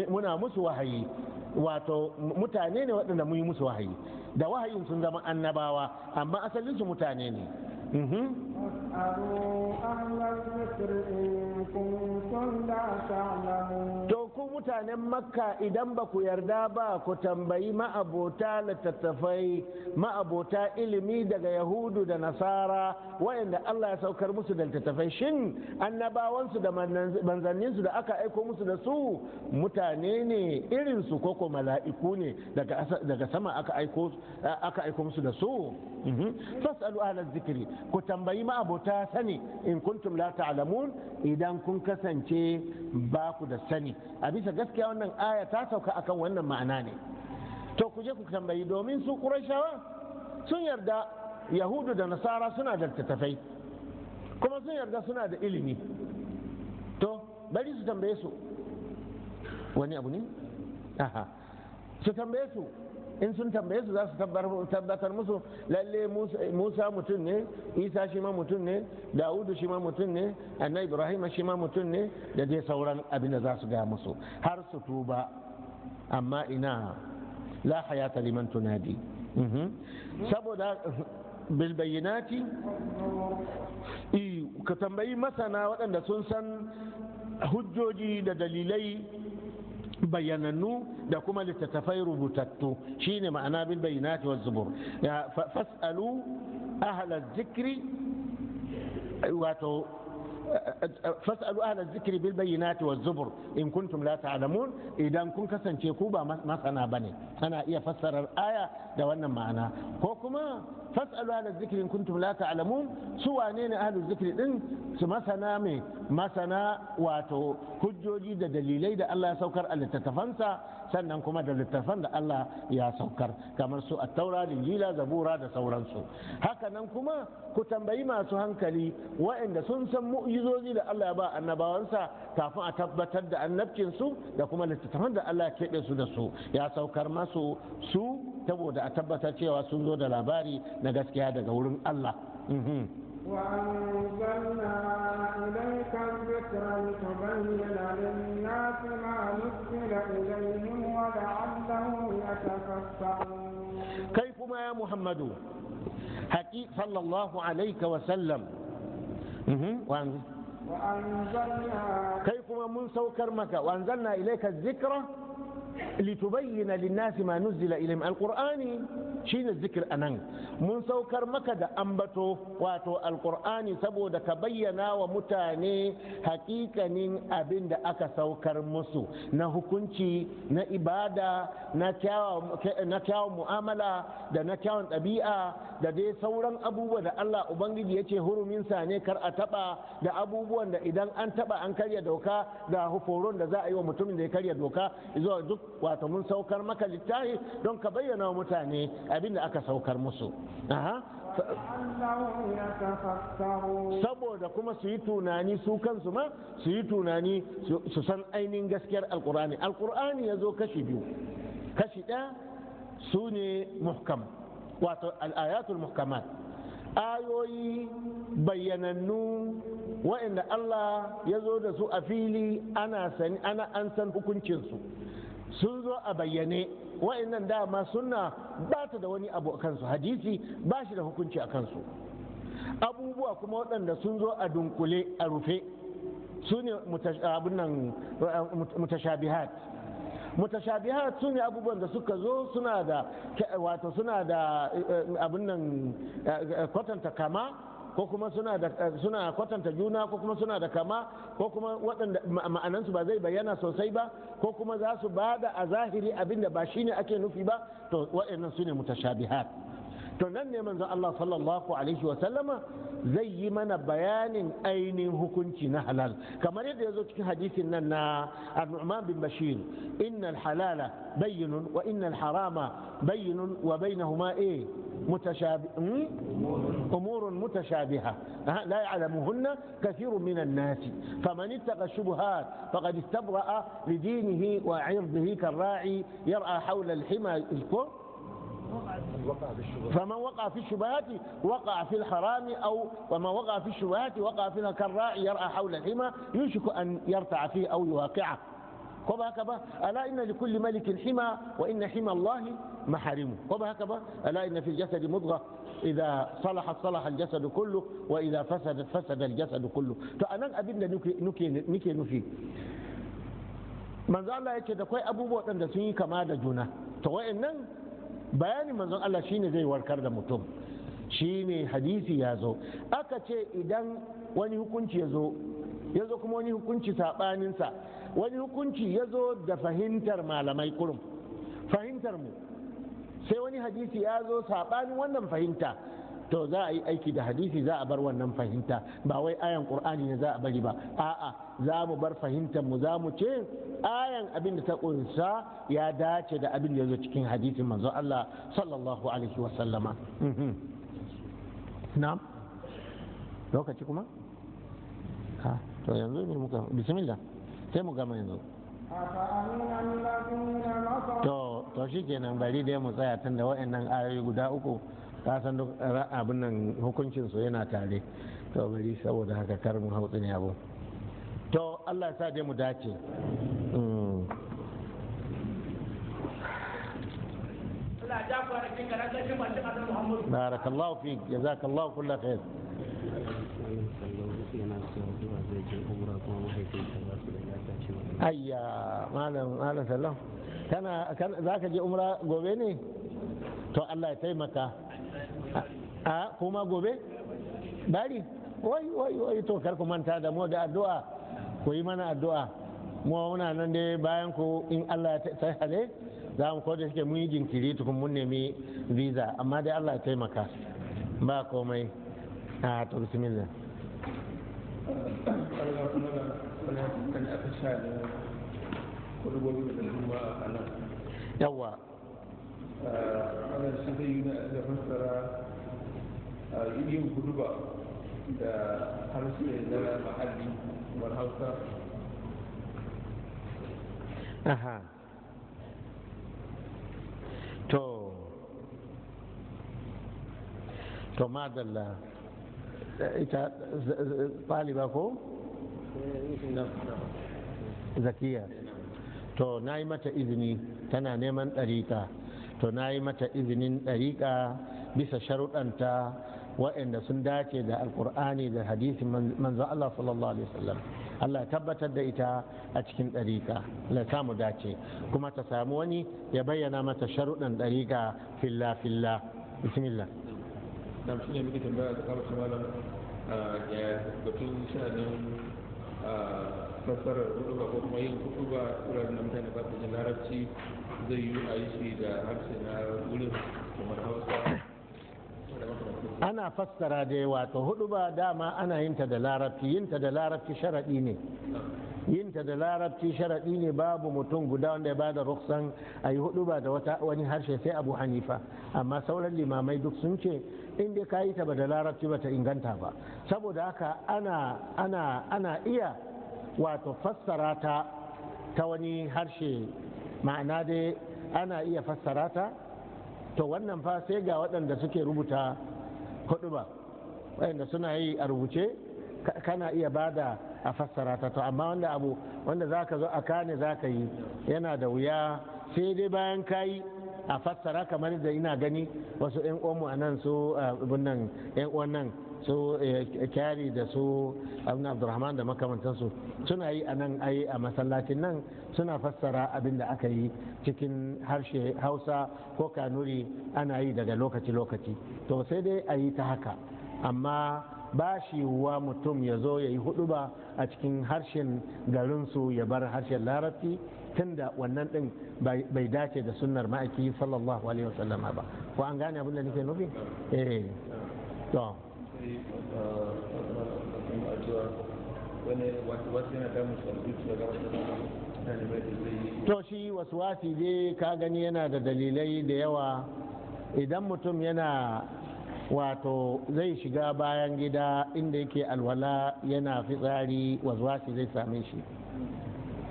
muna musu wahayi, wato mutane ne waɗanda mun yi musu wahayi, da wahayin sun zama annabawa, amma asalinsu mutane ne.
فاسألوا أهل الذكر إن كنتم لا تعلمون.
To ku mutanen Makka, idan ba ku yarda ba, ku tambayi ma'abota littattafai, ma'abota ilimi daga Yahudu da Nasara, wayanda Allah ya saukar musu da littattafai, shin annabawansu da manzanninsu da aka aiko musu da su mutane ne irinsu ko ko mala'iku ne daga sama aka aiko musu da su? Fas'alu ahla zikri, ku tambayi ma'abota sani, in kuntum la ta'lamun, idan kun kasance ba ku da sani. A bisa gaskiya wannan aya ta sauka akan wannan ma'ana ne. To ku je ku tambayi, domin su Qurayshawa sun yarda Yahudu da Nasara suna da littattafai, kuma sun yarda suna da ilimi. To bari su tambaye su wani abu ne. Aha, su tambaye su. In sun tambaye su, za su tabbatar musu lalle Musa mutum ne, Isa shi ma mutum ne, Dawudu shi ma mutum ne, annabi Ibrahim shi ma mutum ne, da dai sauran abin da za su gaya musu har su tuba. Amma ina, la hayata liman tunadi. Saboda bil bayyinati, ka tambayi masana waɗanda sun san hujjoji da dalilai bayyanannu da kuma littattafai rubutattu. Shine ma'ana bil bayyinati waz zubur. Ya fas'alu ahla zikri, wato fas'alu ahla zikri bil bayyinati waz zubur in kuntum la ta'lamun, idan kun kasance ku ba masana bane. Ana iya fassarar aya da wannan ma'ana, ko kuma fas'alu ahla zikri in kuntum la ta'lamun, su wane ne ahlu zikri din? Su masana mai masana, wato hujjoji da dalilai da Allah ya saukar a littattafansa, sannan kuma da littattafan da Allah ya saukar kamar su at-taura, Linjila, Zabura da sauransu. Haka nan kuma ku tambayi masu hankali waɗanda sun san mu'jizozi da Allah ya ba annabawansa kafin a tabbatar da annabcinsu, da kuma littattafan da Allah ya keɓe su da su, ya saukar masu su saboda a tabbatar cewa sun zo da labari na gaskiya daga wurin Allah.
وأنزلنا إليك الذكر لتبين للناس ما نزل إليهم ولعلهم يتفكرون.
Kai kuma ya Muhammadu haƙi sallallahu alaika wa sallam.
وأنزلنا
Kai kuma mun saukar maka, wa anzalna ilaika dhikra litubayyana linnasi ma nuzila ilayhim. Alqur'ani shine zikir anan. Mun saukar maka da ambato, wato Alqur'ani, saboda ka bayyana wa mutane hakikanin abin da aka saukar musu na hukunci, na ibada, na kyawun mu'amala da na kyawun ɗabi'a, da dai sauran abubuwa da Allah Ubangiji ya ce huruminsa ne kar a taɓa, da abubuwan da idan an taɓa an karya doka, ga horon da za a yi wa mutumin da ya karya doka zuwa duk. Wato mun saukar maka littafi don ka bayyana wa mutane abin da aka saukar musu. Aha.
لعلهم يتفكرون.
Saboda kuma su yi tunani, su kansu ma su yi tunani, su san ainihin gaskiyar Alkur'ani. Alkur'ani ya zo kashi biyu, kashi ɗaya su ne muhkam, wato al'ayatul muhkamat, ayoyi bayyanannu waɗanda Allah ya zo da su a fili, ana sani, ana an san hukuncinsu, sun zo a bayyane. Waɗannan dama suna ba ta da wani abu a kansu, hadisi ba shi da hukunci a kansu. Abubuwa kuma waɗanda sun zo a dunkule, a rufe, su ne mutashabihat. Mutashabihat su ne abubuwan da suka zo suna da, wato suna da abin nan kwatanta kama, ko kuma suna da suna kwatanta juna, ko kuma suna da kama, ko kuma waɗanda ma'anansu ba zai bayyana sosai ba, ko kuma za su ba da a zahiri abin da ba shine ake nufi ba. To waɗannan su ne mutashabihat. To nan ne manzo Allah sallallahu alaihi wa sallama zai yi mana bayanin ainihin hukunci na halal, kamar yadda ya zo cikin hadisin nan na An-Nu'man bin Bashir: innal halala bayyinun wa innal harama bayyinun wa bainahuma أمور متشابهة لا يعلمهن كثير من الناس، فمن اتقى الشبهات فقد استبرأ لدينه وعرضه كالراعي يرعى حول الحمى. فمن وقع في الشبهات وقع في الحرام، أو ومن وقع في الشبهات وقع فيها كالراعي يرعى حول الحمى يوشك أن يرتع فيه أو يواقعه. كبا ألا إن لكل ملك حمى وإن حمى الله محارمه. كبا ألا إن في الجسد مضغة إذا صلحت صلح الجسد كله وإذا فسدت فسد الجسد كله. فأنا أبين نكي نفي manzo Allah yake da kwai abubuwa waɗanda sun yi kama da juna. To wa'annan bayanin manzon Allah shine zai warkar da mutum. Shine hadisi ya zo aka ce idan wani hukunci ya zo, ya zo kuma wani hukunci saɓaninsa, wani hukunci ya zo da fahimtar malamai kurum, fahimtar mu, sai wani hadisi ya zo saɓanin wannan fahimta, to za a yi aiki da hadisi, za a bar wannan fahimta. Ba wai ayan qur'ani ne za a bari ba, a'a, za mu bar fahimtar mu, za mu ce ayan abin da ta kunsa ya dace da abin da ya zo cikin hadisin manzo Allah sallallahu alaihi wa sallama. Na'am, lokaci kuma ha, to yanzu ne muka bismillah sai mu gama yanzu. To shi kenan, bari dai mu tsaya tun da wa'annan ayoyi guda uku, ka san duk abin nan hukuncin su yana tare. To bari, saboda haka kar mu hautsi ne abu. To Allah ya sa dai mu dace. Barakallahu fik, jazakallahu kulla khair. Ayya, malam, malam sallam, kana za ka je umra gobe ne? To Allah ya taimaka. A kuma gobe bari, wai wai wai, to kar ku manta da mu da addu'a, ku yi mana addu'a. Mu muna nan dai bayan ku, in Allah ya sai hale za mu, koda shike mun yi jinkiri tukun mun nemi visa, amma dai Allah ya taimaka, ba komai. A to bismillah. Yawa
ana shi zai yi na fassara yin huduba da harshe na mahalli kamar Hausa.
Aha, to madalla. Ita ɗaliba ko Zakiya, to na yi mata izini, tana neman ɗariƙa. To na yi mata izinin ɗariƙa bisa sharuɗanta waɗanda sun dace da alƙur'ani da hadisin manzo Allah sallallahu alaihi wasallam. Allah ya tabbatar da ita a cikin ɗariƙa, Allah ya samu dace, kuma ta samu wani ya bayyana mata sharuɗan ɗariƙa filla filla. Bismillah.
Na shi ne muke tambaya da kama malam ya batun sha'anin fassarar huduba ko kuma yin huduba wuraren da mutane ba su jin Larabci, zai yi a yi shi da harshe na wurin kamar Hausa?
Ana fassara dai, wato huduba dama ana yin ta da Larabci. Yin ta da Larabci sharaɗi ne, yin ta da Larabci sharaɗi ne. Babu mutum guda wanda ya bada ruksan a yi huduba da wata wani harshe sai Abu Hanifa, amma sauran limamai duk sun ce in dai ka yi ta ba da Larabci ba ta inganta ba. Saboda haka ana iya wato fassara ta ta wani harshe, ma'ana dai ana iya fassara ta. To wannan fa sai ga waɗanda suke rubuta hudu ba, waɗanda suna yi a rubuce, kana iya bada a fassara ta. To amma wanda abu wanda zaka zo a kane zaka yi yana da wuya, sai dai bayan kayi a fassara, kamar da ina gani wasu 'yan uwanmu a nan, su abin nan, 'yan uwan nan su Kyari da su abin Abdurrahman da makamantansu, suna yi a nan, ai a masallacin nan suna fassara abin da aka yi cikin harshe Hausa ko Kanuri, ana yi daga lokaci-lokaci. To sai dai a yi ta haka, amma ba shi wa mutum ya zo ya yi huduba a cikin harshen garinsu ya bar harshen Larabci, tunda wannan din bai dace da sunnar Ma'aiki sallallahu alaihi wasallam ba. Ko an gane abin da nake nufi? Eh, to
Sai wani wasu yana damun su a zuciya ga wasu ɗalibai da zai yi.
To shi wasi dai ka gani yana da dalilai da yawa. Idan mutum yana, wato zai shiga bayan gida inda yake alwala yana fitsari, waswasi zai same shi.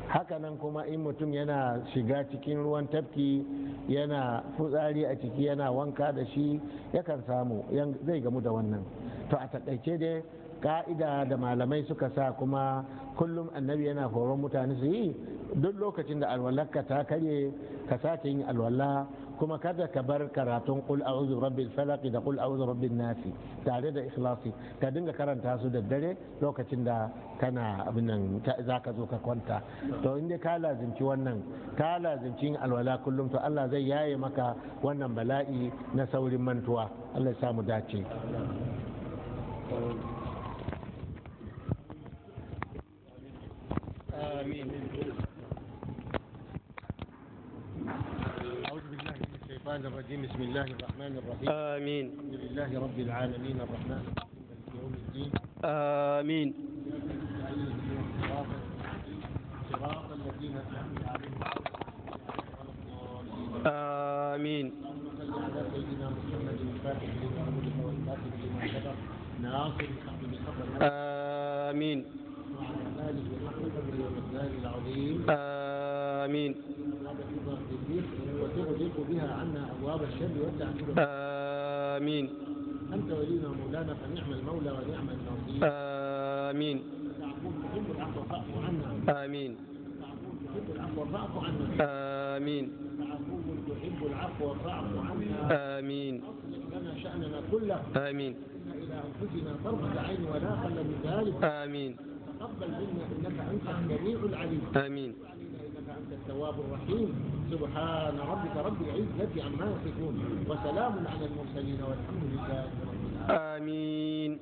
Hakanan kuma in mutum yana shiga cikin ruwan tafki yana fitsari a ciki yana wanka da shi, yakan samu, zai gamu da wannan. To a taƙaice dai, ka'ida da malamai suka sa, kuma kullum Annabi yana horon mutane su yi, duk lokacin da alwalarka ta karye ka sake yin alwala, kuma kada ka bar karatun qul a'udhu rabbil falaq da qul a'udhu rabbin nasi tare da Ikhlasi. Ka dinga karanta su da dare lokacin da kana abin nan zaka zo ka kwanta. To in dai ka lazimci wannan, ka lazimci yin alwala kullum, to Allah zai yaye maka wannan bala'i na saurin mantuwa. Allah ya samu dace.
Amin.
أعوذ بالله من الشيطان الرجيم. بسم الله الرحمن الرحيم.
آمين.
الحمد لله رب العالمين، الرحمن الرحيم، مالك يوم الدين.
آمين.
صراط الذين أنعمت عليهم غير الضالين.
آمين.
اللهم صل على سيدنا محمد الفاتح لما أغلق والكاتب لما سبق ناصر الحق بالحق
آمين.
وعلى آله حق قدره ومقداره العظيم.
آمين.
أبواب الرضا والتيسير، وتغلق بها عنا أبواب الشر والتعذيب.
آمين.
أنت ولينا مولانا، فنعم المولى ونعم النصير.
آمين.
عفو تحب العفو فاعف عنا.
آمين.
عفو تحب العفو فاعف عنا.
آمين.
عفو تحب العفو فاعف عنا.
آمين.
أصلح لنا شأننا كله.
آمين.
إن إلى أنفسنا طرفة عين ولا أقل من ذلك.
آمين.
تقبل منا إنك أنت السميع العليم.
آمين.
علينا إنك أنت التواب الرحيم. سبحان ربك رب العزة عما يصفون، وسلام على المرسلين، والحمد لله رب العالمين.
آمين.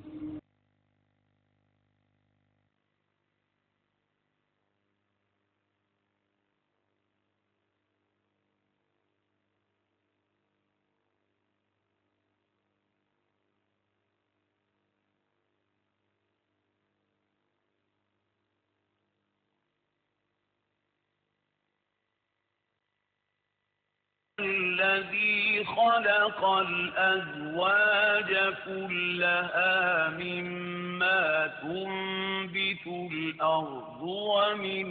الذي خلق الأزواج كلها مما تنبت الأرض ومن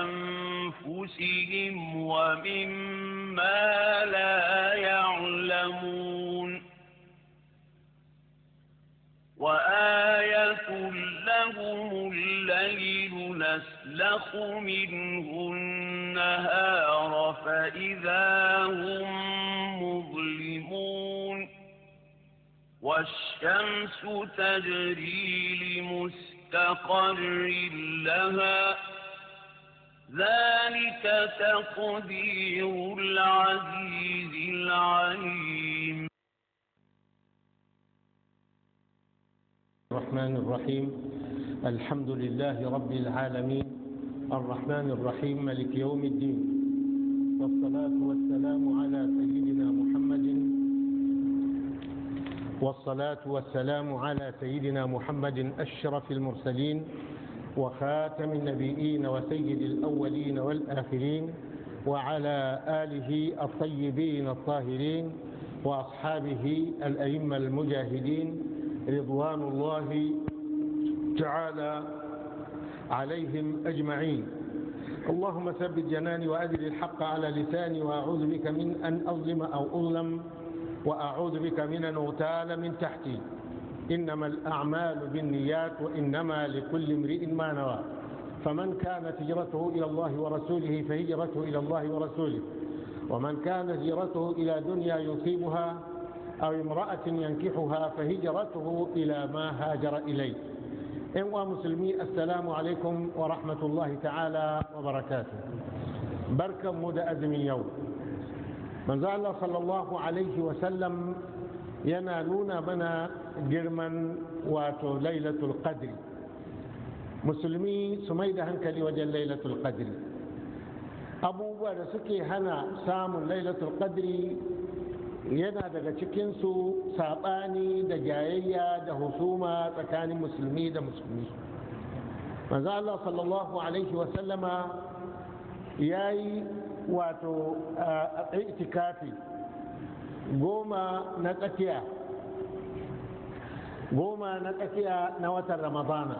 أنفسهم ومما لا يعلمون. وآية لهم الليل نسلخ منه النهار فإذا هم مظلمون. والشمس تجري لمستقر لها، ذلك تقدير العزيز العليم.
الرحمن الرحيم. الحمد لله رب العالمين، الرحمن الرحيم، مالك يوم الدين، والصلاة والسلام على سيدنا محمد، والصلاة والسلام على سيدنا محمد أشرف المرسلين وخاتم النبيين وسيد الأولين والآخرين، وعلى آله الطيبين الطاهرين وأصحابه الأئمة المجاهدين، رضوان الله تعالى عليهم أجمعين. اللهم ثبت جناني وأجر الحق على لساني، وأعوذ بك من أن أظلم أو أظلم. وأعوذ بك من أن أغتال من تحتي. إنما الأعمال بالنيات وإنما لكل امرئ ما نوى، فمن كانت هجرته إلى الله ورسوله فهجرته إلى الله ورسوله، ومن كانت هجرته إلى دنيا يصيبها أو امرأة ينكحها فهجرته إلى ما هاجر إليه. إخوة مسلمي، السلام عليكم ورحمة الله تعالى وبركاته. بركة مدى أزمي يوم من الله صلى الله عليه وسلم yana nuna mana girman wato lailatul qadri. Musulmi su mai da hankali wajen lailatul qadri. Abubuwa da suke hana samun lailatul qadri yana daga cikinsu saɓani da jayayya da husuma tsakanin musulmi da musulmi. Manzo Allah sallallahu alaihi wasallama ya yi wato itikafi 10 na tsakiya, 10 na tsakiya na watan Ramadana.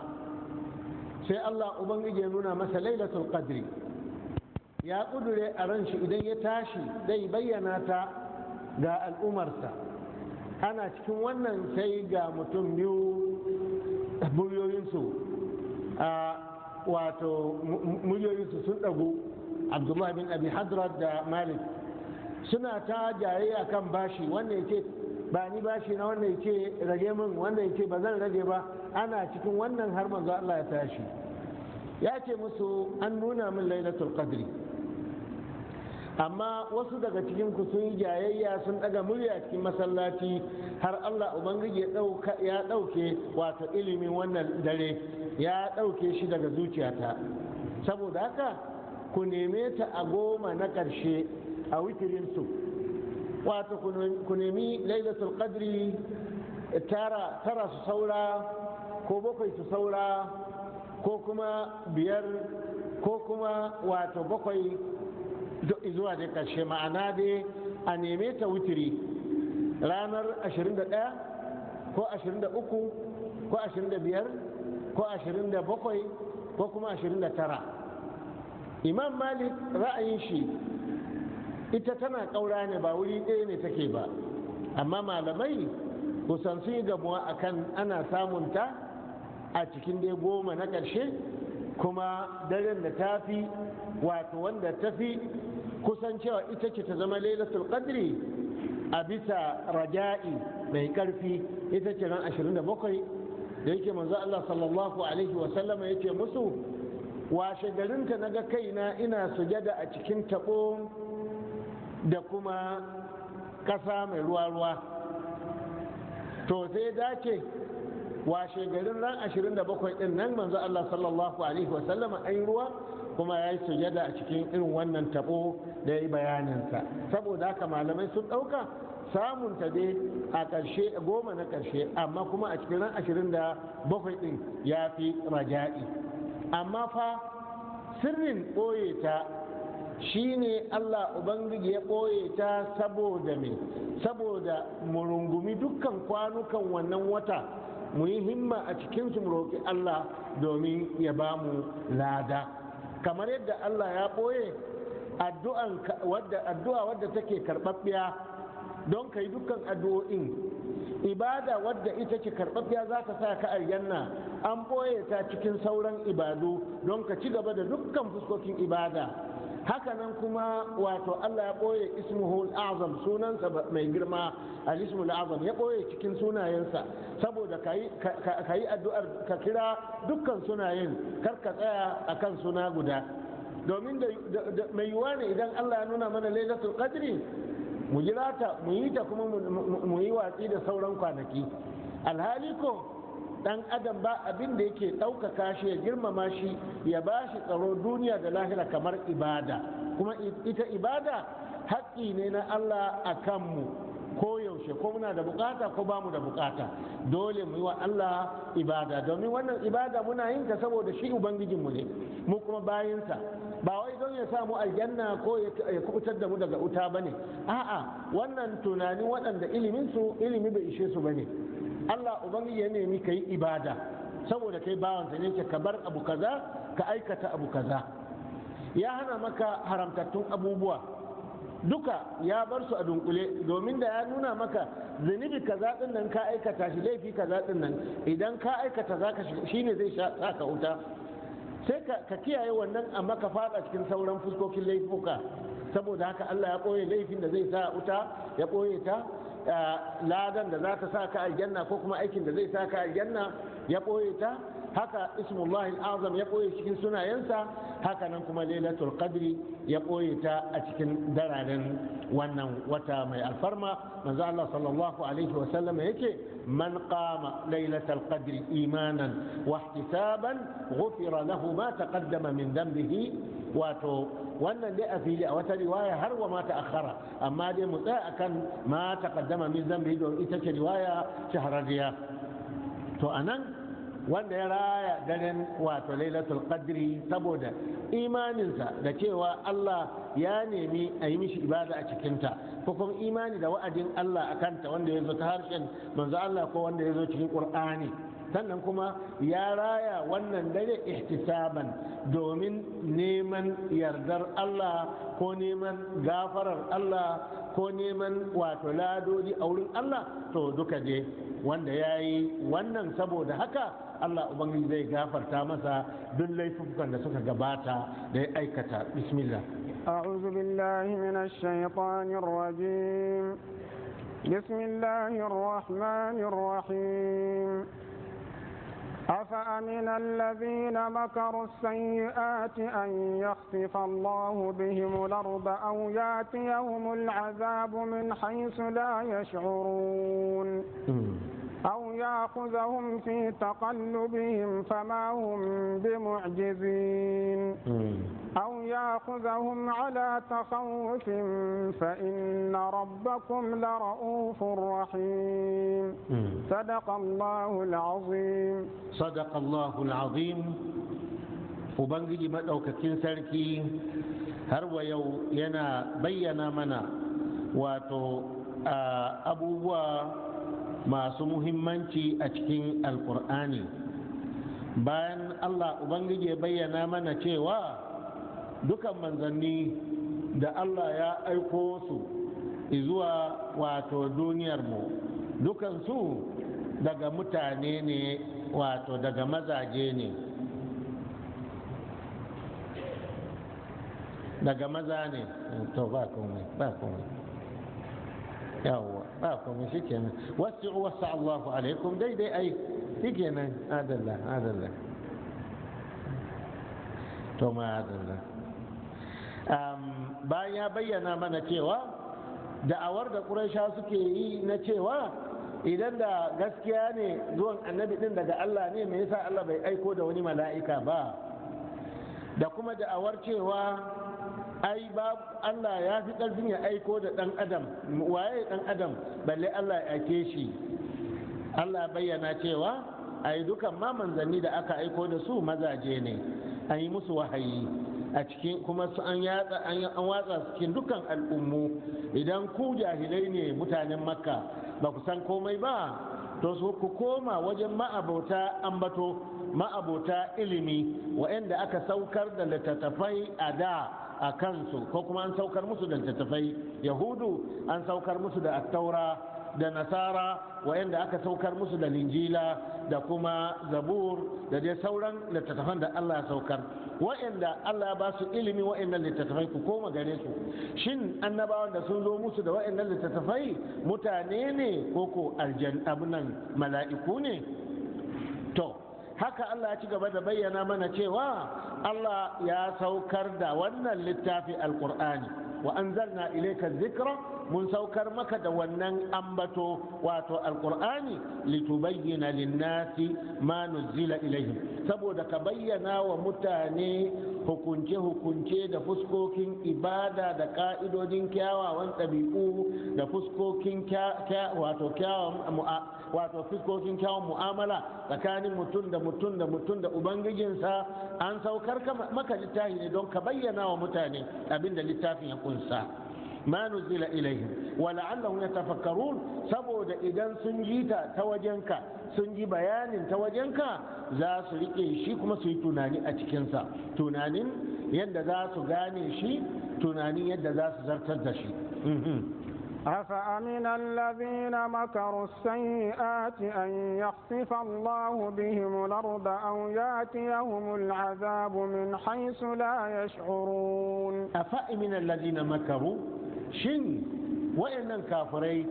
Sai Allah Ubangiji ya nuna masa lailatul qadri. Ya kudure a ran shi idan ya tashi zai bayyana ta ga al'umarsa. Ana cikin wannan sai ga mutum biyu muryoyinsu a wato muryoyinsu sun ɗagu, Abdullahi bin Abi Hadrat da Malik, suna ta jayayya kan bashi. Wannan ya ce ba ni bashi na, wannan ya ce rage min, wannan ya ce ba zan rage ba. Ana cikin wannan har manzo Allah ya tashi ya ce musu an nuna min lailatul qadri, amma wasu daga cikin ku sun yi jayayya, sun daga murya cikin masallaci har Allah Ubangiji ya dauke wato ilimin wannan dare, ya dauke shi daga zuciyata. Saboda haka ku neme ta a 10 na ƙarshe a witirinsu, wato ku nemi lailatul qadri 9 su saura, ko 7 su saura, ko kuma 5, ko kuma wato 7 zuwa da ƙarshe. Ma'ana dai a neme ta witiri ranar 21 ko 23 ko 25 ko 27 ko kuma 29. Imam Malik ra'ayin shi ita tana ƙaura ne, ba wuri ɗaya ne take ba, amma malamai kusan sun yi gamuwa akan ana samunta a cikin dai 10 na ƙarshe, kuma daren da ta fi wato wanda ta fi kusan cewa ita ce ta zama lailatul qadri a bisa raja'i mai ƙarfi ita ce ran 27 da yake manzo Allah sallallahu alaihi wa sallama yace musu washe garinta naga kaina ina sujada a cikin tabo da kuma ƙasa mai ruwa-ruwa. To sai dace washe garin ran 27 din nan manzo Allah sallallahu alaihi wa sallama an ruwa kuma ya yi sujada a cikin irin wannan tabo da ya yi bayaninsa. Saboda haka malamai sun ɗauka samun ta dai a ƙarshe 10 na ƙarshe, amma kuma a cikin ran 27 din ya fi raja'i. Amma fa sirrin ɓoye ta shine Allah Ubangiji ya ɓoye ta saboda me? Saboda mu rungumi dukkan kwanukan wannan wata, mu yi himma a cikinsu, mu roƙi Allah domin ya ba mu lada. Kamar yadda Allah ya ɓoye addu'a wadda take karɓaɓɓiya don ka yi dukkan addu'o'in, ibada wadda ita ce karɓaɓɓiya za ta sa ka aljanna, an ɓoye ta cikin sauran ibadu don ka ci gaba da dukkan fuskokin ibada. Hakanan kuma wato Allah ya ɓoye ismuhu azam, sunansa mai girma al-ismul azam, ya ɓoye cikin sunayensa saboda ka yi addu'ar ka kira dukkan sunayen, kar ka tsaya akan suna guda. Domin da mai yiwuwa ne idan Allah ya nuna mana lailatul qadri mu jira ta, mu yi ta, kuma mu yi watsi da sauran kwanaki. Alhali ko dan adam ba abin da yake ɗaukaka shi, ya girmama shi, ya ba shi tsaro duniya da lahira kamar ibada. Kuma ita ibada haƙƙi ne na Allah a kanmu ko yaushe, ko muna da bukata ko ba mu da bukata, dole mu yi wa Allah ibada. Domin wannan ibada muna yin ta saboda shi ubangijinmu ne, mu kuma bayinsa. Ba wai don ya samu aljanna ko ya kubutar da mu daga wuta bane. A'a, wannan tunani waɗanda ilimin su ilimi bai ishe su bane. Allah ubangiji ya nemi ka yi ibada saboda kai bawansa ne, ka bar abu kaza ka aikata abu kaza. Ya hana maka haramtattun abubuwa. Duka ya bar su a dunkule, domin da ya nuna maka zunubi kaza din nan ka aikata shi, laifi kaza din nan idan ka aikata zaka shine zai sa ka wuta, sai ka kiyaye wannan, amma ka fada cikin sauran fuskokin laifuka. Saboda haka Allah ya ɓoye laifin da zai sa wuta, ya ɓoye ta, ladan da za ta sa ka aljanna ko kuma aikin da zai sa ka aljanna ya ɓoye ta, haka ismullahi azam ya ɓoye cikin sunayensa, haka nan kuma Lailatul Qadri ya ɓoye ta a cikin dararen wannan wata mai alfarma. Manzo Allah sallallahu alaihi wa sallam yake: "Man qama Lailatul Qadri imanan wa ihtisaban, ghufira lahu ma taqaddama min dhanbihi." Wato wannan dai a fili, a wata riwaya har wa ma ta'akhkhara, amma dai mu tsaya akan ma taqaddama min dhanbihi don ita ce riwaya shahararriya. To anan wanda ya raya daren, wato Lailatul Qadri, saboda imaninsa da cewa Allah ya nemi a yi mishi ibada a cikinta, ko kuma imani da wa'adin Allah a kanta wanda ya zo ta harshen manzo Allah ko wanda ya zo cikin Qur'ani, sannan kuma ya raya wannan dare ihtisaban, domin neman yardar Allah ko neman gafarar Allah ko neman wato ladodi a wurin Allah, to duka dai wanda ya yi wannan saboda haka, Allah Ubangiji zai gafarta masa duk laifukan da suka gabata da ya aikata. Bismillah.
أعوذ بالله من الشيطان الرجيم. بسم الله الرحمن الرحيم. أفأمن الذين مكروا السيئات أن يخسف الله بهم الأرض أو يأتيهم العذاب من حيث لا يشعرون أو يأخذهم في تقلبهم فما هم بمعجزين أو يأخذهم على تخوف، فإن ربكم لرؤوف رحيم. صدق الله العظيم.
صدق الله العظيم. Ubangiji maɗaukakin sarki har wa yau yana bayyana mana wato abubuwa masu muhimmanci a cikin Alkur'ani. Bayan Allah Ubangiji ya bayyana mana cewa dukan manzanni da Allah ya aiko su zuwa wato duniyarmu, dukansu daga mutane ne, wato daga mazaje ne, daga maza ne. To ba komai, ba komai, yawwa, ba komai, shikenan. Wasu wasu Allahu alaikum, daidai ai, shikenan, adalla, adalla, to ma adalla. Bayan ya bayyana mana cewa da'awar da Ƙuraisha suke yi na cewa idan da gaskiya ne zuwan annabi din daga Allah ne, me yasa Allah bai aiko da wani mala'ika ba, da kuma da'awar cewa ai ba Allah ya fi ƙarfin ya aiko da ɗan adam, waye ɗan adam balle Allah ya aike shi, Allah bayyana cewa ai dukan ma manzanni da aka aiko da su mazaje ne, an yi musu wahayi a cikin kuma su an yatsa an watsa su cikin dukkan al'ummu. Idan ku jahilai ne, mutanen Makka, ba ku san komai ba, to su ku koma wajen ma'abota ambato, ma'abota ilimi, waɗanda aka saukar da littattafai a da a kansu, ko kuma an saukar musu da littattafai. Yahudu an saukar musu da Attaura, da Nasara waɗanda aka saukar musu da Linjila da kuma Zabur da dai sauran littattafan da Allah ya saukar, waɗanda Allah ya ba su ilimi waɗannan littattafai, ku koma gare su. Shin annabawan da sun zo musu da waɗannan littattafai mutane ne ko ko aljan abunan mala'iku ne? To haka Allah ya ci gaba da bayyana mana cewa Allah ya saukar da wannan littafi Alkur'ani, wa anzalna ilayka dhikra, mun saukar maka da wannan ambato, wato Alkur'ani, litubayyana linnasi ma nuzila ilaihim, saboda ka bayyana wa mutane hukunce-hukunce da fuskokin ibada da ka'idodin kyawawan ɗabi'u da fuskokin wato kyawawan wato fuskokin kyawun mu'amala tsakanin mutum da mutum da mutum da ubangijinsa. An saukar maka littafi ne don ka bayyana wa mutane abinda littafin ya kunsa, ma nuzila ilaihim wa la'allahum yatafakkarun, saboda idan sun ji ta ta wajenka, sun ji bayanin ta wajenka, za su rike shi kuma su yi tunani a cikinsa, tunanin yadda za su gane shi, tunanin yadda za su zartar da shi.
أفأمن الذين مكروا السيئات أن يخسف الله بهم الأرض أو يأتيهم العذاب من حيث لا يشعرون؟
أفأمن الذين مكروا، shin wayannan kafirai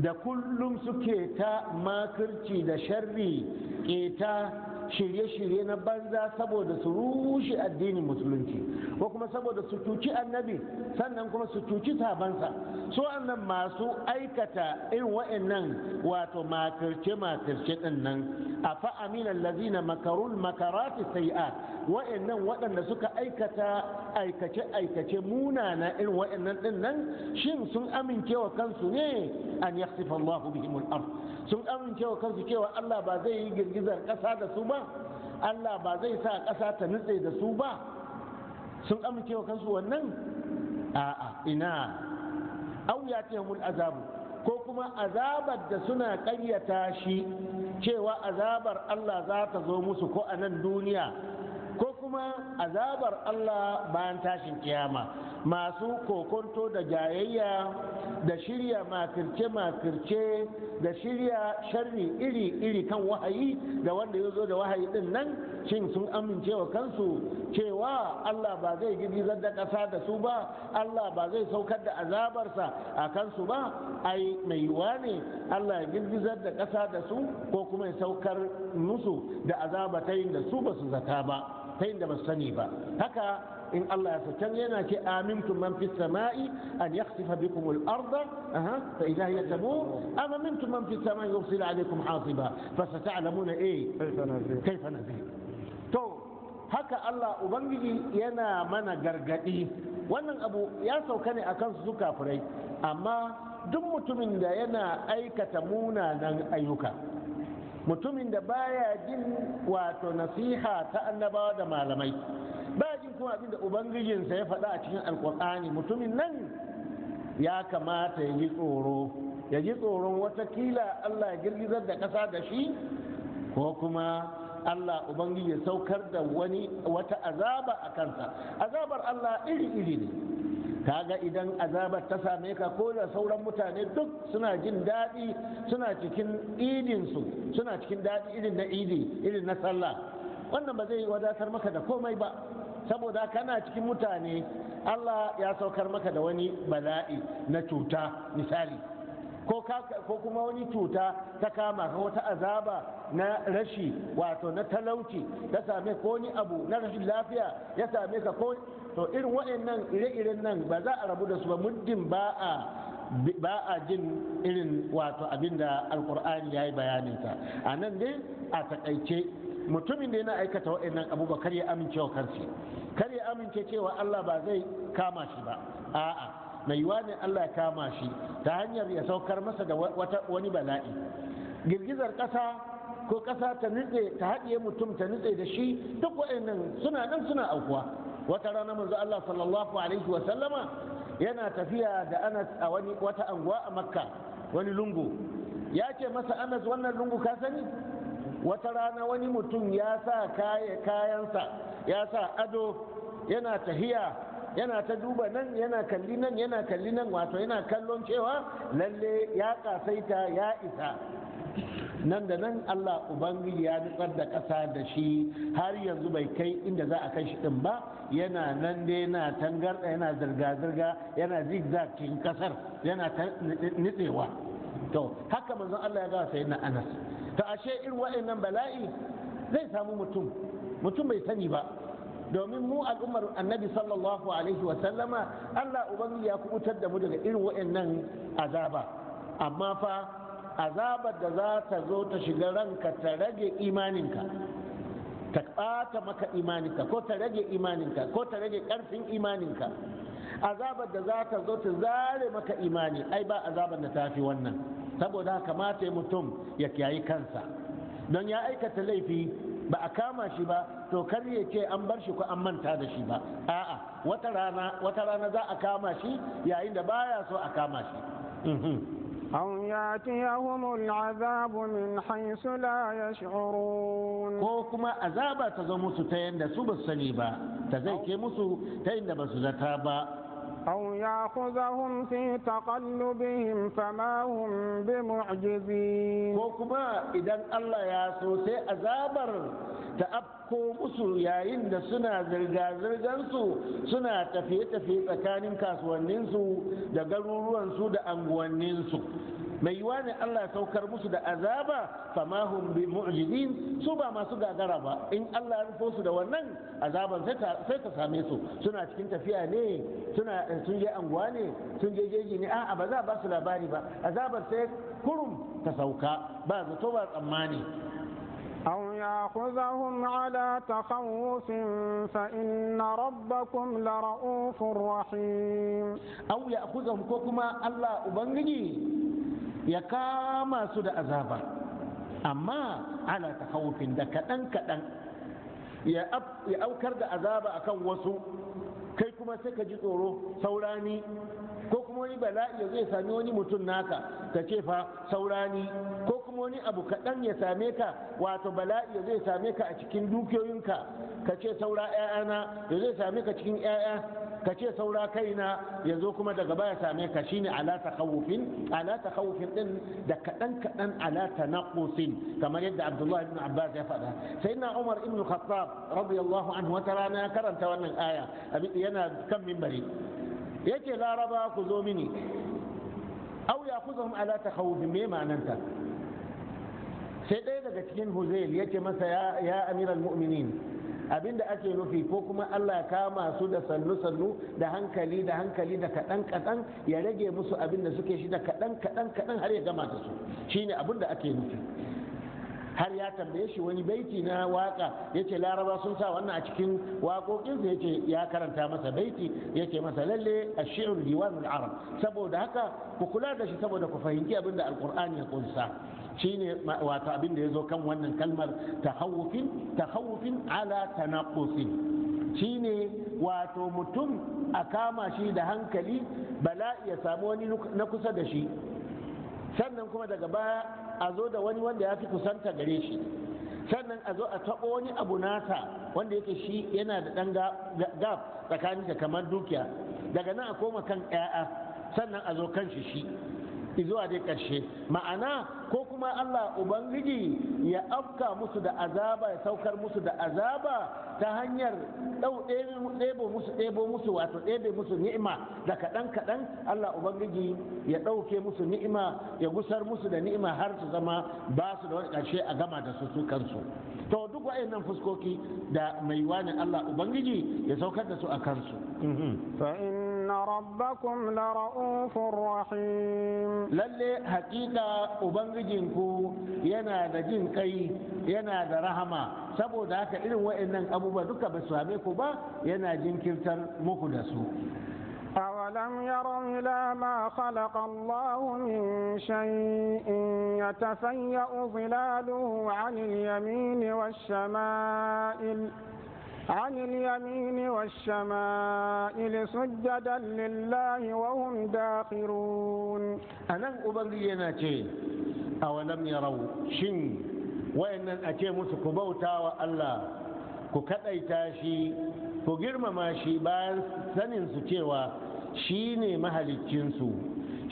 da kullum suke ta makirci da sharri, keta, shirye-shirye na banza saboda su rushe addinin Musulunci ko kuma saboda su cuci Annabi, sannan kuma su cuci sabansa, su annan masu aikata irin wa'annan wato makirce-makirce din nan, a fa'amina lazina makarul makarati sayi'at, wa'annan waɗanda suka aikata aikace-aikace munana irin wa'annan din nan, shin sun amincewa kansu ne an yakhsifa Allahu bihimul ard, sun amincewa kansu cewa Allah ba zai yi girgizar ƙasa da su ba, Allah ba zai sa ƙasa ta nutse da su ba? Sun amincewa kansu wannan? A'a, ina. Au ya mul azabu, ko kuma azabar da suna ƙaryata shi cewa azabar Allah za ta zo musu ko a nan duniya ko kuma azabar Allah bayan tashin kiyama, masu kokonto da jayayya da shirya makirce-makirce da shirya sharri iri-iri kan wahayi da wanda ya zo da wahayi din nan, shin sun amince wa kansu cewa Allah ba zai girgizar da ƙasa da su ba, Allah ba zai saukar da azabarsa a kansu ba? Ai mai yiwuwa ne Allah ya girgizar da ƙasa da su ko kuma ya saukar musu da azaba ta yin da su ba su zata ba, ta yin da ba su sani ba. Haka in Allah ya can yana ce: amintum man fis sama'i an yakhsifa bikum al-arda, aha, fa idha hiya tamur, am amintum man fis sama'i yursila alaykum hasiba, fa sata'lamuna eh kaifa nadhir. To haka Allah Ubangiji yana mana gargadi. Wannan abu ya sauka ne akan su kafirai, amma duk mutumin da yana aikata munanan ayyuka, mutumin da baya jin wato nasiha ta annabawa da malamai, baya jin kuma abin da Ubangijinsa ya faɗa a cikin Alƙur'ani, mutumin nan ya kamata ya ji tsoro, ya ji tsoron watakila Allah ya girgizar da ƙasa da shi ko kuma Allah Ubangiji ya saukar da wani wata azaba a kansa. Azabar Allah iri-iri ne. Kaga idan azabar ta same ka, ko da sauran mutane duk suna jin daɗi, suna cikin idinsu, suna cikin daɗi irin na idi, irin na sallah, wannan ba zai wadatar maka da komai ba, saboda kana cikin mutane Allah ya saukar maka da wani bala'i na cuta misali, ko kuma wani cuta ta kama ka, wata azaba na rashi, wato na talauci ta same ko wani abu na rashin lafiya ya same ka, ko to irin waɗannan ire-iren nan ba za a rabu da su ba muddin ba a jin irin wato abin da Alkur'ani ya yi bayaninsa a nan dai. A takaice, mutumin da yana aikata waɗannan abubuwa kar ya amince wa kansa, kar ya amince cewa Allah ba zai kama shi ba. A'a, mai yiwa ne Allah ya kama shi ta hanyar ya saukar masa da wani bala'i, girgizar ƙasa, ko ƙasa ta nutse, ta haɗiye mutum, ta nutse da shi. Duk waɗannan suna nan suna aukuwa. Wata rana Manzo Allah sallallahu alaihi wa sallama yana tafiya da Anas a wani wata anguwa a Makka, wani lungu. Ya ce masa: "Anas, wannan lungu ka sani? Wata rana wani mutum ya sa kayansa, ya sa ado, yana tahiya, yana ta duba nan, yana kalli nan, yana kalli nan, wato yana kallon cewa lalle ya kasaita, ya isa. Nan da nan Allah Ubangiji ya nutsar da ƙasa da shi. Har yanzu bai kai inda za a kai shi ɗin ba, yana nan dai yana tangarɗa, yana zirga-zirga, yana zigzag cikin ƙasar, yana ta nutsewa." To haka Manzon Allah ya ga sai na Anas. To ashe irin wa'annan bala'i zai samu mutum, mutum bai sani ba, domin mu al'ummar Annabi sallallahu alaihi wa sallama, Allah Ubangiji ya kubutar da mu daga irin wa'annan azaba. Amma fa azabar da za ta zo ta shiga ranka, ta rage imaninka, ta ɓata maka imaninka, ko ta rage imaninka, ko ta rage ƙarfin imaninka, azabar da za ta zo ta zare maka imani, ai ba azabar da ta fi wannan. Saboda haka kamata mutum ya kiyayi kansa. Don ya aikata laifi ba a kama shi ba, to kar ya ce an bar shi ko an manta da shi ba. A'a, wata rana, wata rana za a kama shi yayin da baya so a kama shi.
أو يأتيهم العذاب من حيث لا يشعرون
ko kuma azaba ta zo musu ta yanda su ba su sani ba, ta zai ke musu ta yanda ba su zata ba.
أو يأخذهم في تقلبهم فما هم بمعجزين
Ko kuma idan Allah ya so, sai azabar ta afko musu yayin da suna zirga-zirgansu, suna tafiye-tafiye tsakanin kasuwanninsu da garuruwansu da anguwanninsu. Mai yiwa ne Allah ya saukar musu da azaba. Famahum bi mu'jizin, su ba masu gagara ba. In Allah ya rufo su da wannan azaban, sai ta same su suna cikin tafiya ne, suna sun je anguwa ne, sun je jeji ne, a'a, ba za a ba su labari ba. Azabar sai kurum ta sauka ba zato ba tsammani.
أو يأخذهم على تخوف فإن ربكم لرؤوف رحيم.
Aw ya'khudhum, ko kuma Allah Ubangiji ya kama su da azaba, amma ala takhawufin, da kaɗan kaɗan ya aukar da azaba akan wasu, kai kuma sai ka ji tsoro, saurani, ko kuma wani bala'i ya zai sami wani mutum naka, ka ce fa saurani, ko kuma wani abu kaɗan ya same ka, wato bala'i ya zai same ka a cikin dukiyoyinka, ka ce saura 'ya'yana, ya zai same ka cikin 'ya'ya, ka ce saura kaina, ya zo kuma daga baya same ka. Shine ala takhawufin. Ala takhawufin din da kaɗan kaɗan, ala tanaqqusin, kamar yadda Abdullah ibn Abbas ya faɗa. Sayyidina Umar ibn Khattab radiyallahu anhu wata rana ya karanta wannan aya, yana kan mimbari, yace: "Laraba, ku zo mini. Aw ya'khudhuhum ala takhawufin, me ma'ananta?" Sai ɗaya daga cikin Huzail yace masa: Ya amiral mu'minin, abinda ake nufi, ko kuma Allah ya kama su da sannu sannu, da hankali da hankali, da kaɗan kaɗan, ya rage musu abin da suke shi da kaɗan kaɗan kaɗan har ya gama da su, shine abin da ake nufi." Har ya tambaye shi wani baiti na waka, ya ce Laraba sun sa wannan a cikin waƙoƙinsa. Ya ce ya karanta masa baiti, ya ce masa: "Lalle a shi'ur diwanul arab, saboda haka ku kula da shi saboda ku fahimci abin da Alƙur'ani ya kunsa." Shine wato abin da ya zo kan wannan kalmar tahawufin. Tahawufin ala tanaqqusin shine wato mutum a kama shi da hankali, bala'i ya samu wani na kusa da shi, sannan kuma daga baya a zo da wani wanda ya fi kusanta gare shi, sannan a zo a taɓo wani abu nasa wanda yake shi yana da ɗan gap tsakanin da kamar dukiya, daga nan a koma kan 'ya'ya, sannan a zo kan shi shi zuwa dai ƙarshe. Ma'ana, ko kuma Allah Ubangiji ya afka musu da azaba, ya saukar musu da azaba ta hanyar ɗebo musu, ɗebo musu, wato ɗebe musu ni'ima da kaɗan kaɗan. Allah Ubangiji ya ɗauke musu ni'ima, ya gusar musu da ni'ima har su zama ba su da wani, ƙarshe a gama da su su kansu. To, duk wa'annan fuskoki da mai wani Allah Ubangiji ya saukar da su a kansu.
فإن ربكم لرؤوف رحيم.
Lalle hakika Ubangijinku yana da jin kai, yana da rahama. Saboda haka irin wa'annan abubuwa duka ba su same ku ba, yana jinkirtar muku da su.
أولم يروا إلى ما خلق الله من شيء يتفيأ ظلاله عن اليمين والشمائل سجدا لله وهم داخرون.
A nan Ubangiji yana ce: awalam yarau, shin wayannan a ce musu ku bauta wa Allah, ku kadaita shi, ku girmama shi, bayan sanin su cewa shi ne mahaliccinsu,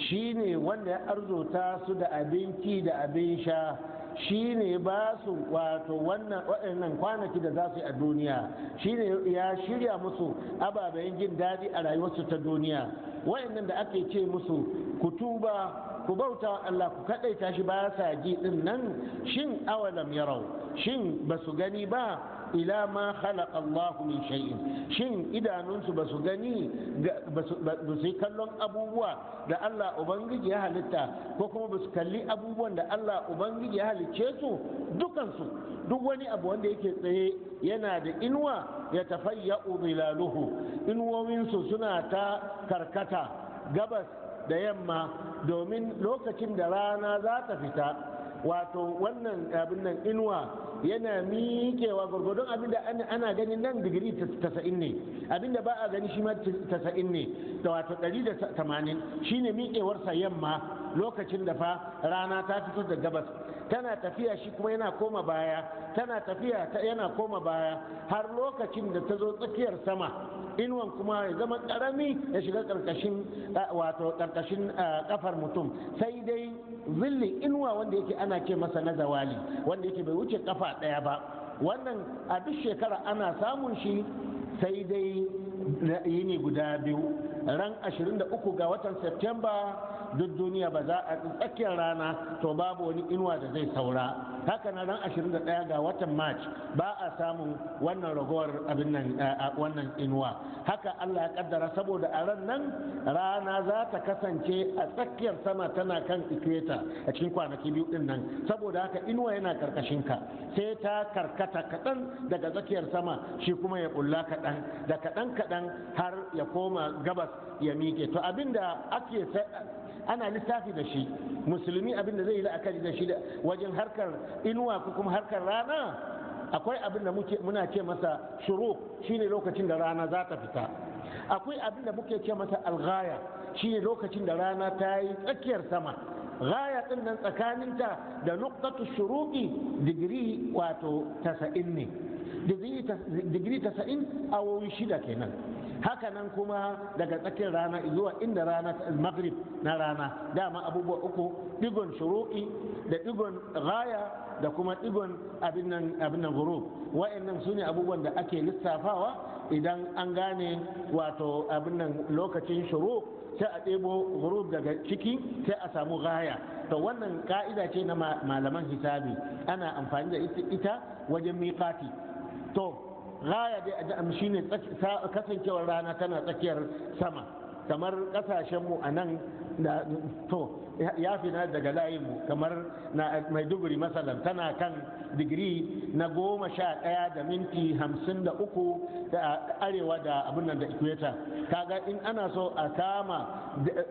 shi ne wanda ya arzuta su da abinci da abin sha, shi ne ba su wato wannan waɗannan kwanaki da za su yi a duniya, shi ne ya shirya musu ababen jin daɗi a rayuwarsu ta duniya, waɗannan da ake ce musu ku tuba, ku bauta wa Allah, ku kaɗaita shi, ba sa ji ɗin nan? Shin awalam yarau, shin ba su gani ba, ila ma khalaqa Allahu min shay'in, shin idanunsu ba su gani, ba su yi kallon abubuwa da Allah Ubangiji ya halitta, ko kuma ba su kalli abubuwan da Allah Ubangiji ya halicce su dukansu? Duk wani abu wanda yake tsaye yana da inuwa. Ya tafayya'u zilaluhu, inuwowinsu suna ta karkata gabas da yamma, domin lokacin da rana za ta fita, wato wannan abin nan inuwa yana miƙewa gwargwadon abin da ana ganin nan digiri 90 ne, abin da ba a gani shi ma 90 ne, da wato 180 shine miƙewarsa yamma. Lokacin da fa rana ta fito da gabas tana tafiya, shi kuma yana koma baya, tana tafiya yana koma baya, har lokacin da ta zo tsakiyar sama, inuwan kuma ya zama karami, ya shiga karkashin, wato karkashin kafar mutum, sai dai zilli inuwa wanda yake ana ce masa na zawali, wanda yake bai wuce kafa ɗaya ba. Wannan a duk shekara ana samun shi, sai dai yini guda biyu: ran 23 ga watan Septemba, duk duniya ba za a tsakiyar rana, to babu wani inuwa da zai saura. Haka na ran 21 ga watan March ba a samun wannan ragowar abin nan, wannan inuwa. Haka Allah ya kaddara, saboda a ran nan rana za ta kasance a tsakiyar sama, tana kan equator a cikin kwanaki 2 din nan. Saboda haka inuwa yana karkashin ka, sai ta karkata kaɗan daga tsakiyar sama, shi kuma ya bulla kaɗan da kaɗan kaɗan har ya koma gabas ya miƙe. To, abinda ake ana lissafi da shi, musulmi abinda zai yi la'akari da shi wajen harkar inuwa ko kuma harkar rana, akwai abin da muna ce masa shuru, shine lokacin da rana za ta fita. Akwai abin da muke ce masa alghaya, shine lokacin da rana ta yi tsakiyar sama. Gaya din nan tsakaninta da nuqtatu shuruqi digiri wato 90 ne, digiri 90, awowi 6 kenan. Haka nan kuma daga tsakiyar rana zuwa inda rana, maghrib na rana. Dama abubuwa uku: digon shuruqi, da digon gaya, da kuma digon abin nan ghurub. Wa'annan su ne abubuwan da ake lissafawa. Idan an gane wato abin nan lokacin shuruq, sai a ɗebo ghurub daga ciki, sai a samu gaya. To, wannan ka'ida ce na malaman hisabi, ana amfani da ita wajen miƙati. To, gaya dai shine kasancewar rana tana tsakiyar sama, kamar kasashenmu a nan da to ya fi na daga layinmu, kamar na Maiduguri masalan, tana kan digiri na 11 da minti 53 da arewa da abin nan da equator. Kaga in ana so a kama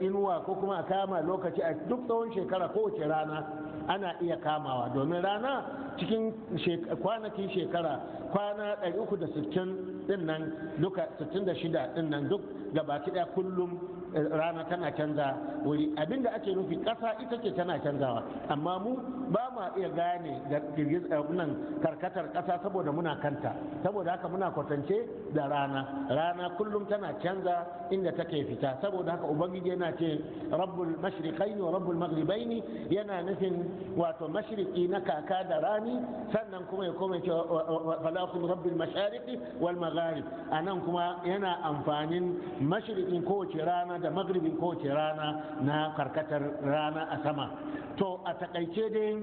inuwa ko kuma a kama lokaci a duk tsawon shekara, kowace rana ana iya kamawa, domin rana cikin kwanakin shekara, kwana 360 din nan duka, 66 din nan duk gabaki daya, kullum rana tana canza wuri. Abinda ake nufi, ƙasa ita ce tana canzawa, amma mu ba ma iya gane da nan karkatar ƙasa saboda muna kanta. Saboda haka muna kwatance da rana. Rana kullum tana canza inda take fita. Saboda haka Ubangiji yana ce rabbul mashriqaini wa rabbul maghribaini, yana nufin wato mashriqi na kaka da rani. Sannan kuma ya koma ce fala uqsimu rabbil mashariqi wal magharib, anan kuma yana amfanin mashriqin kowace rana da maghribin kowace rana na karkatar rana a sama. To, a takaice dai,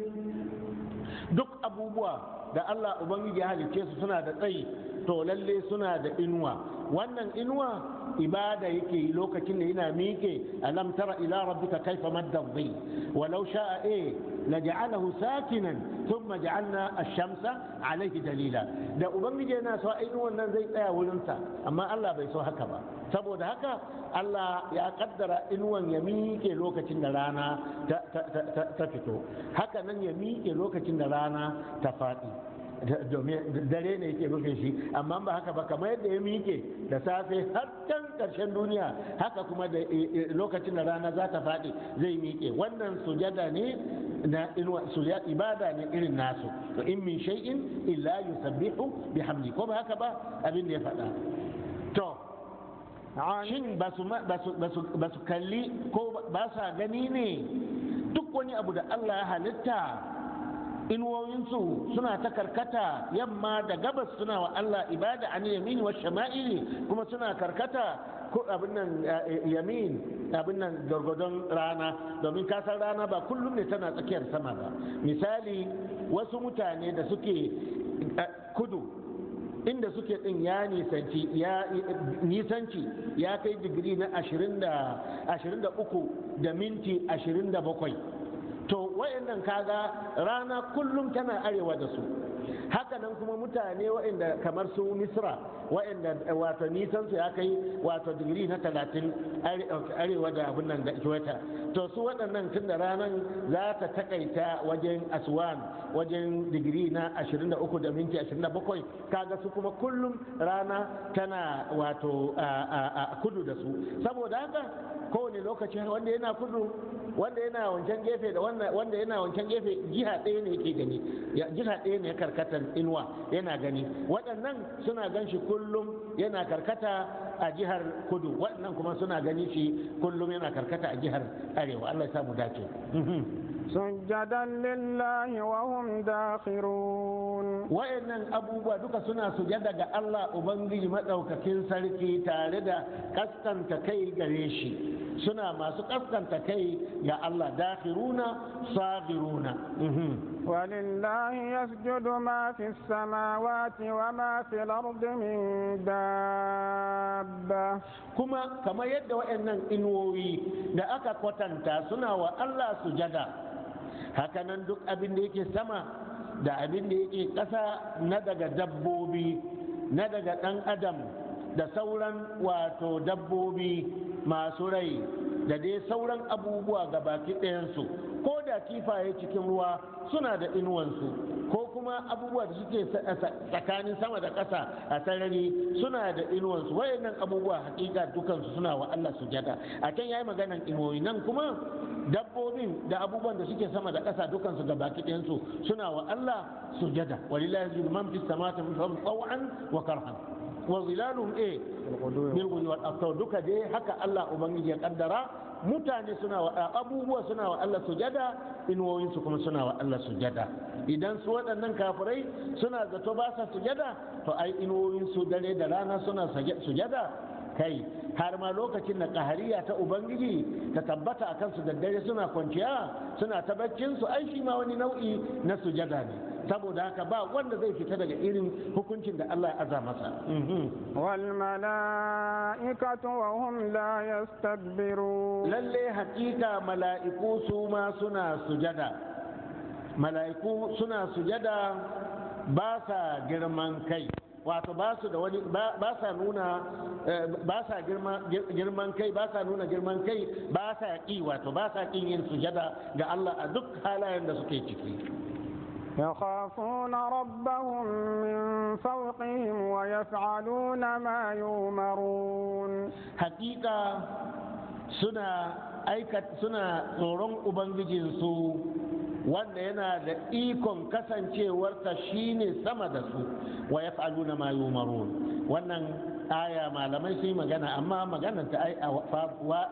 duk abubuwa da Allah Ubangiji ya halicce su suna da tsayi, to lalle suna da inuwa. Wannan inuwa ibada yake yi lokacin da yana miƙe. Alam tara ila rabbika kaifa madda dhill, walau sha'a laja'alahu sakinan, thumma ja'alna ash-shamsa alayhi dalila. Da Ubangiji yana so, inuwan nan zai tsaya wurinsa, amma Allah bai so haka ba. Saboda haka Allah ya kaddara inuwan ya miƙe lokacin da rana ta fito, haka nan ya miƙe lokacin da rana ta faɗi, domin dare ne yake rufe shi. Amma ba haka ba, kamar yadda ya miƙe da safe har can ƙarshen duniya, haka kuma da lokacin da rana za ta faɗi zai miƙe. Wannan sujada ne na inuwa, ibada ne irin nasu. To, in min shay'in illa yusabbihu bihamdi, ko ba haka ba abin da ya faɗa? To, shin ba su kalli ko ba sa gani ne, duk wani abu da Allah ya halitta inuwoyinsu suna ta karkata yamma da gabas, suna wa Allah ibada, an yamini wa shama'ili, kuma suna karkata ko abin nan yamin, abin nan gargadon rana? Domin kasar rana ba kullum ne tana tsakiyar sama ba. Misali, wasu mutane da suke kudu, inda suke din ya nisanci ya kai digiri na 23 da minti 27. To, wayannan kaga rana kullum tana arewa da su. Haka nan kuma mutane waɗanda kamar su Misra, waɗanda wato nisan su ya kai wato digiri na 30 arewa da abin nan da equator, to su waɗannan tun da ranar za ta takaita wajen Aswan wajen digiri na 23 da minti 27, kaga su kuma kullum rana tana wato a kudu da su. Saboda haka kowane lokaci wanda yana kudu, wanda yana wancan gefe da wanda yana wancan gefe, jiha ɗaya ne yake gani, jiha ɗaya ne karkatar inuwa yana gani. Waɗannan suna gan shi kullum yana karkata a jihar kudu, waɗannan kuma suna gani shi kullum yana karkata a jihar arewa. Allah ya samu dace.
Sujjadan lillahi wa hum dakhirun.
Wayannan abubuwa duka suna sujada ga Allah Ubangiji madaukakin sarki tare da kaskanta kai gare shi, suna masu kaskanta kai ga Allah, dakhiruna sagiruna.
ولله يسجد ما في السماوات وما في الأرض من دابة.
Kuma kamar yadda waɗannan inuwoyi da aka kwatanta suna wa Allah sujada, hakanan duk abin da yake sama da abin da yake ƙasa na daga dabbobi, na daga ɗan adam da sauran wato dabbobi masu rai da dai sauran abubuwa ga baki ɗayansu, ko da kifaye cikin ruwa suna da inuwansu, ko kuma abubuwa da suke tsakanin sama da ƙasa a sarari suna da inuwansu. Wayannan abubuwa hakika dukansu suna wa Allah sujada. A can yayi maganan inuwoyi, nan kuma dabbobin da abubuwan da suke sama da ƙasa dukansu ga baki ɗayansu suna wa Allah sujada. Walillahi yasjudu man fis samawati taw'an wa karhan wa zilaluhum bil ghudwi wal asar. Duka dai haka Allah Ubangiji ya kaddara, mutane suna wa abubuwa suna wa Allah sujada, inuwoyinsu kuma suna wa Allah sujada. Idan su waɗannan kafirai suna zato ba sa sujada, to ai inuwoyinsu dare da rana suna sujada. Kai har ma lokacin da ƙahariya ta Ubangiji ta tabbata a kansu da dare suna kwanciya suna ta baccinsu, ai shi ma wani nau'i na sujada ne. Saboda haka ba wanda zai fita daga irin hukuncin da Allah ya aza masa.
Wal mala'ikatu wa hum la yastakbirun.
Lalle hakika mala'iku su ma suna sujada, mala'iku suna sujada, ba sa girman kai, wato ba su da wani ba sa nuna ba sa girman kai, ba sa nuna girman kai, ba sa ƙi, wato ba sa ƙin yin sujada ga Allah a duk halayen da suke ciki.
يخافون ربهم من فوقهم ويفعلون ما يؤمرون.
حقيقة suna aika suna tsoron Ubangijinsu wanda yana da ikon kasancewarta shine sama da su, wa yaf'aluna ma yumarun. Wannan aya malamai sun yi magana, amma maganar ta ai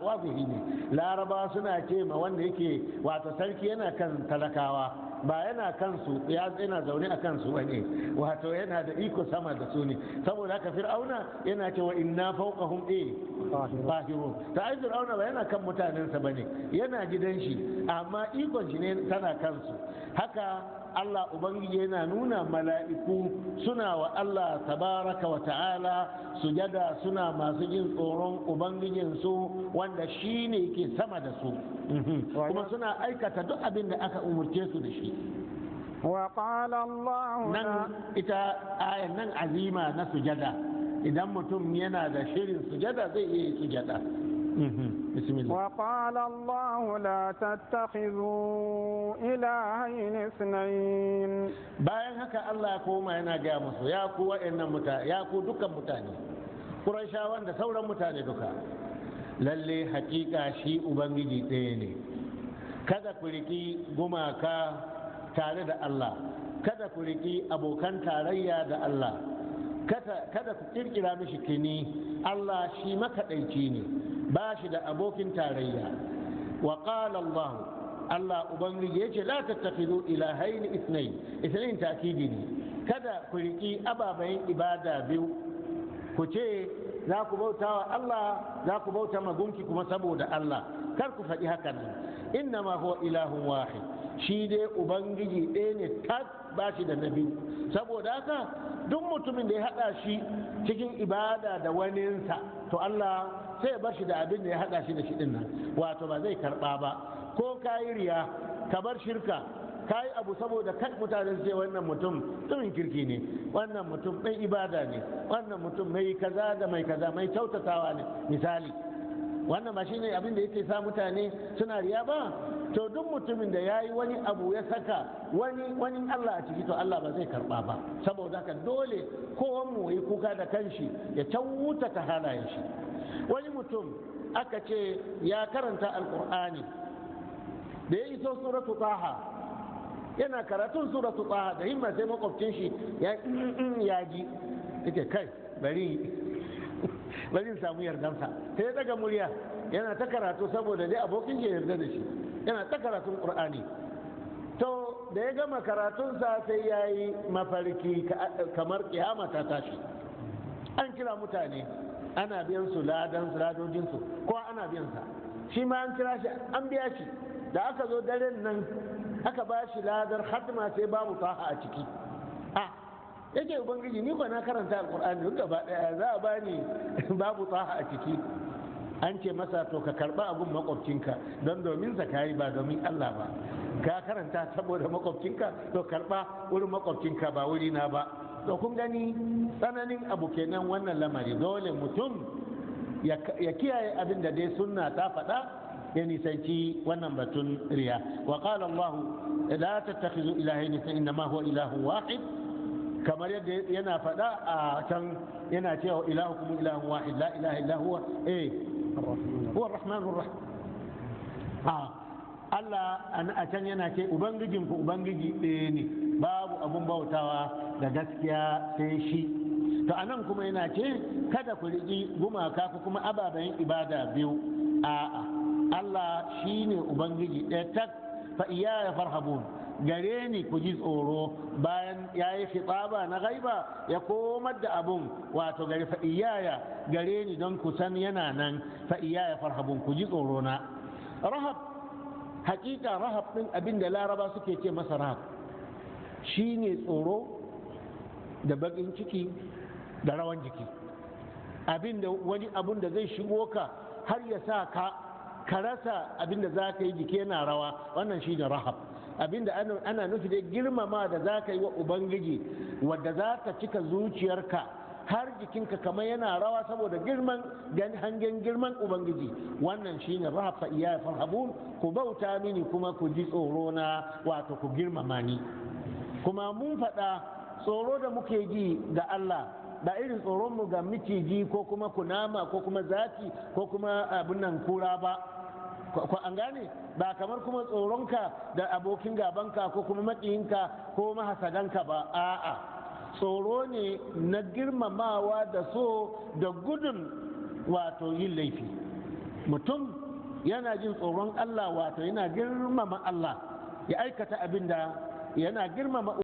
wazihi ne. Laraba suna ce ma wanda yake wato sarki yana kan talakawa, ba yana kansu ya yana zaune a kansu bane, wato yana da iko sama da su ne. Saboda haka Fir'auna yana cewa inna fawqahum qahirun. Ta ai Fir'auna ba yana kan mutanensa bane, yana gidan shi, amma ikon shi ne tana kansu. Haka Allah Ubangiji yana nuna mala'iku suna wa Allah tabaraka wa ta'ala sujada, suna masu jin tsoron Ubangijinsu wanda shi ne ke sama da su, kuma suna aikata duk abin da aka umurce su da shi.
وقال الله
Nan ita ayan nan azima na sujada, idan mutum yana da shirin sujada zai iya yi sujada. Bismillah.
وقال الله لا تتخذوا إلهين اثنين.
Bayan haka Allah ya koma yana gaya musu, ya ku wa'annan mutane, ya ku dukkan mutane, Qurayshawan da sauran mutane duka, lalle hakika shi Ubangiji ɗaya ne. Kada ku riki gumaka tare da Allah, kada ku riki abokan tarayya da Allah, kada ku kirkira mishi kini. Allah shi makaɗaici ne, ba shi da abokin tarayya. Wa qala Allah, Allah Ubangiji ya ce la tattakhidhu ilahaini ithnain. Ithnain ta'kidi ne, kada ku riki ababen ibada biyu, ku ce za ku bauta wa Allah, za ku bauta ma gunki kuma saboda Allah. Kar ku faɗi haka nan. Innama huwa ilahun wahid, shi dai Ubangiji ɗaya ne tak, ba shi da na biyu. Saboda haka duk mutumin da ya haɗa shi cikin ibada da waninsa, to Allah sai ya bar shi da abin da ya haɗa shi da shi ɗin nan, wato ba zai karɓa ba. Ko ka yi riya, ka bar shirka, Ka yi abu saboda kai mutane su ce wannan mutum mutumin kirki ne, wannan mutum mai ibada ne, wannan mutum mai kaza da mai kaza, mai kyautatawa ne misali. Wannan ba shine abin da yake sa mutane suna riya ba. To duk mutumin da ya yi wani abu ya saka wani Allah a ciki, to Allah ba zai karba ba. Saboda haka dole kowan mu yi kuka da kanshi, ya kyautata halayen shi. Wani mutum aka ce ya karanta Alkur'ani, da ya iso Suratu Taha, yana karatun Suratu Taha da himma, sai makwabcin shi ya ji, yake kai, bari samu yardansa. Sai ya daga murya yana ta karatu saboda dai abokin shi yarda da shi. Yana ta karatun Qur'ani. To da ya gama karatunsa, sai ya yi mafarki kamar kiyama ta tashi, an kira mutane ana biyan su ladan ladojinsu, ko ana biyan sa, shi ma an kira shi an biya shi. Da aka zo daren nan aka ba shi ladar hatma, sai babu Taha a ciki. A yake, Ubangiji, ni ba na karanta Alkur'ani duk gaba daya, za a bani babu Taha a ciki? An ce masa, to ka karba abun makwabcinka, don domin sa kayi ba domin Allah ba. Ka karanta saboda makwabcinka, to karba wurin makwabcinka, ba wuri na ba. To kun gani, tsananin abu kenan wannan lamari. Dole mutum ya kiyaye abin da dai sunna ta faɗa, ya nisanci wannan batun riya. Wa qala Allah: la tattakhizu ilahayn, innama huwa ilahun wahid. Kamar yadda yana faɗa a can, yana cewa ilahukum ilahun wahid, la ilaha illa huwa, huwa arrahmanur rahim. Allah a can yana ce ubangijinku ubangiji ɗaya ne, babu abun bautawa da gaskiya sai shi. To anan kuma yana ce kada ku riƙi gumaka ko kuma ababen ibada biyu. A'a, Allah shine ubangiji ɗaya tak. Fa iyaya farhabun, gare ni ku ji tsoro. Bayan ya yi fitsaba na gaiba, ya komar da abun wato gare, fa iyaya, gare ni, don ku san yana nan. Fa iyaya farhabun, ku ji tsoro na. Rahab, hakika rahab din, abin da Laraba suke ce masa rahab shine tsoro da bakin ciki da rawan jiki, abin da wani abun da zai shigo ka har ya sa ka ka rasa abin da za ka yi, jiki yana rawa, wannan shi ne rahab. Abin da ana nufi da girmama da za ka yi wa Ubangiji, wadda za ta cika zuciyarka har jikinka kamar yana rawa saboda girman hangen girman Ubangiji, wannan shine rahab. Fa iya farhabun, ku bauta mini kuma ku ji tsoro na, wato ku girmama ni. Kuma mun faɗa, tsoro da muke ji ga Allah ba irin tsoron mu ga miciji ko kuma kunama ko kuma zaki ko kuma abin nan kura ba, ko an gane? Ba kamar kuma tsoronka da abokin gabanka ko kuma makiyinka ko mahasadanka ba. A'a, tsoro ne na girmamawa da so da gudun wato yin laifi. Mutum yana jin tsoron Allah, wato yana girmama Allah, ya aikata abin da yana girmama.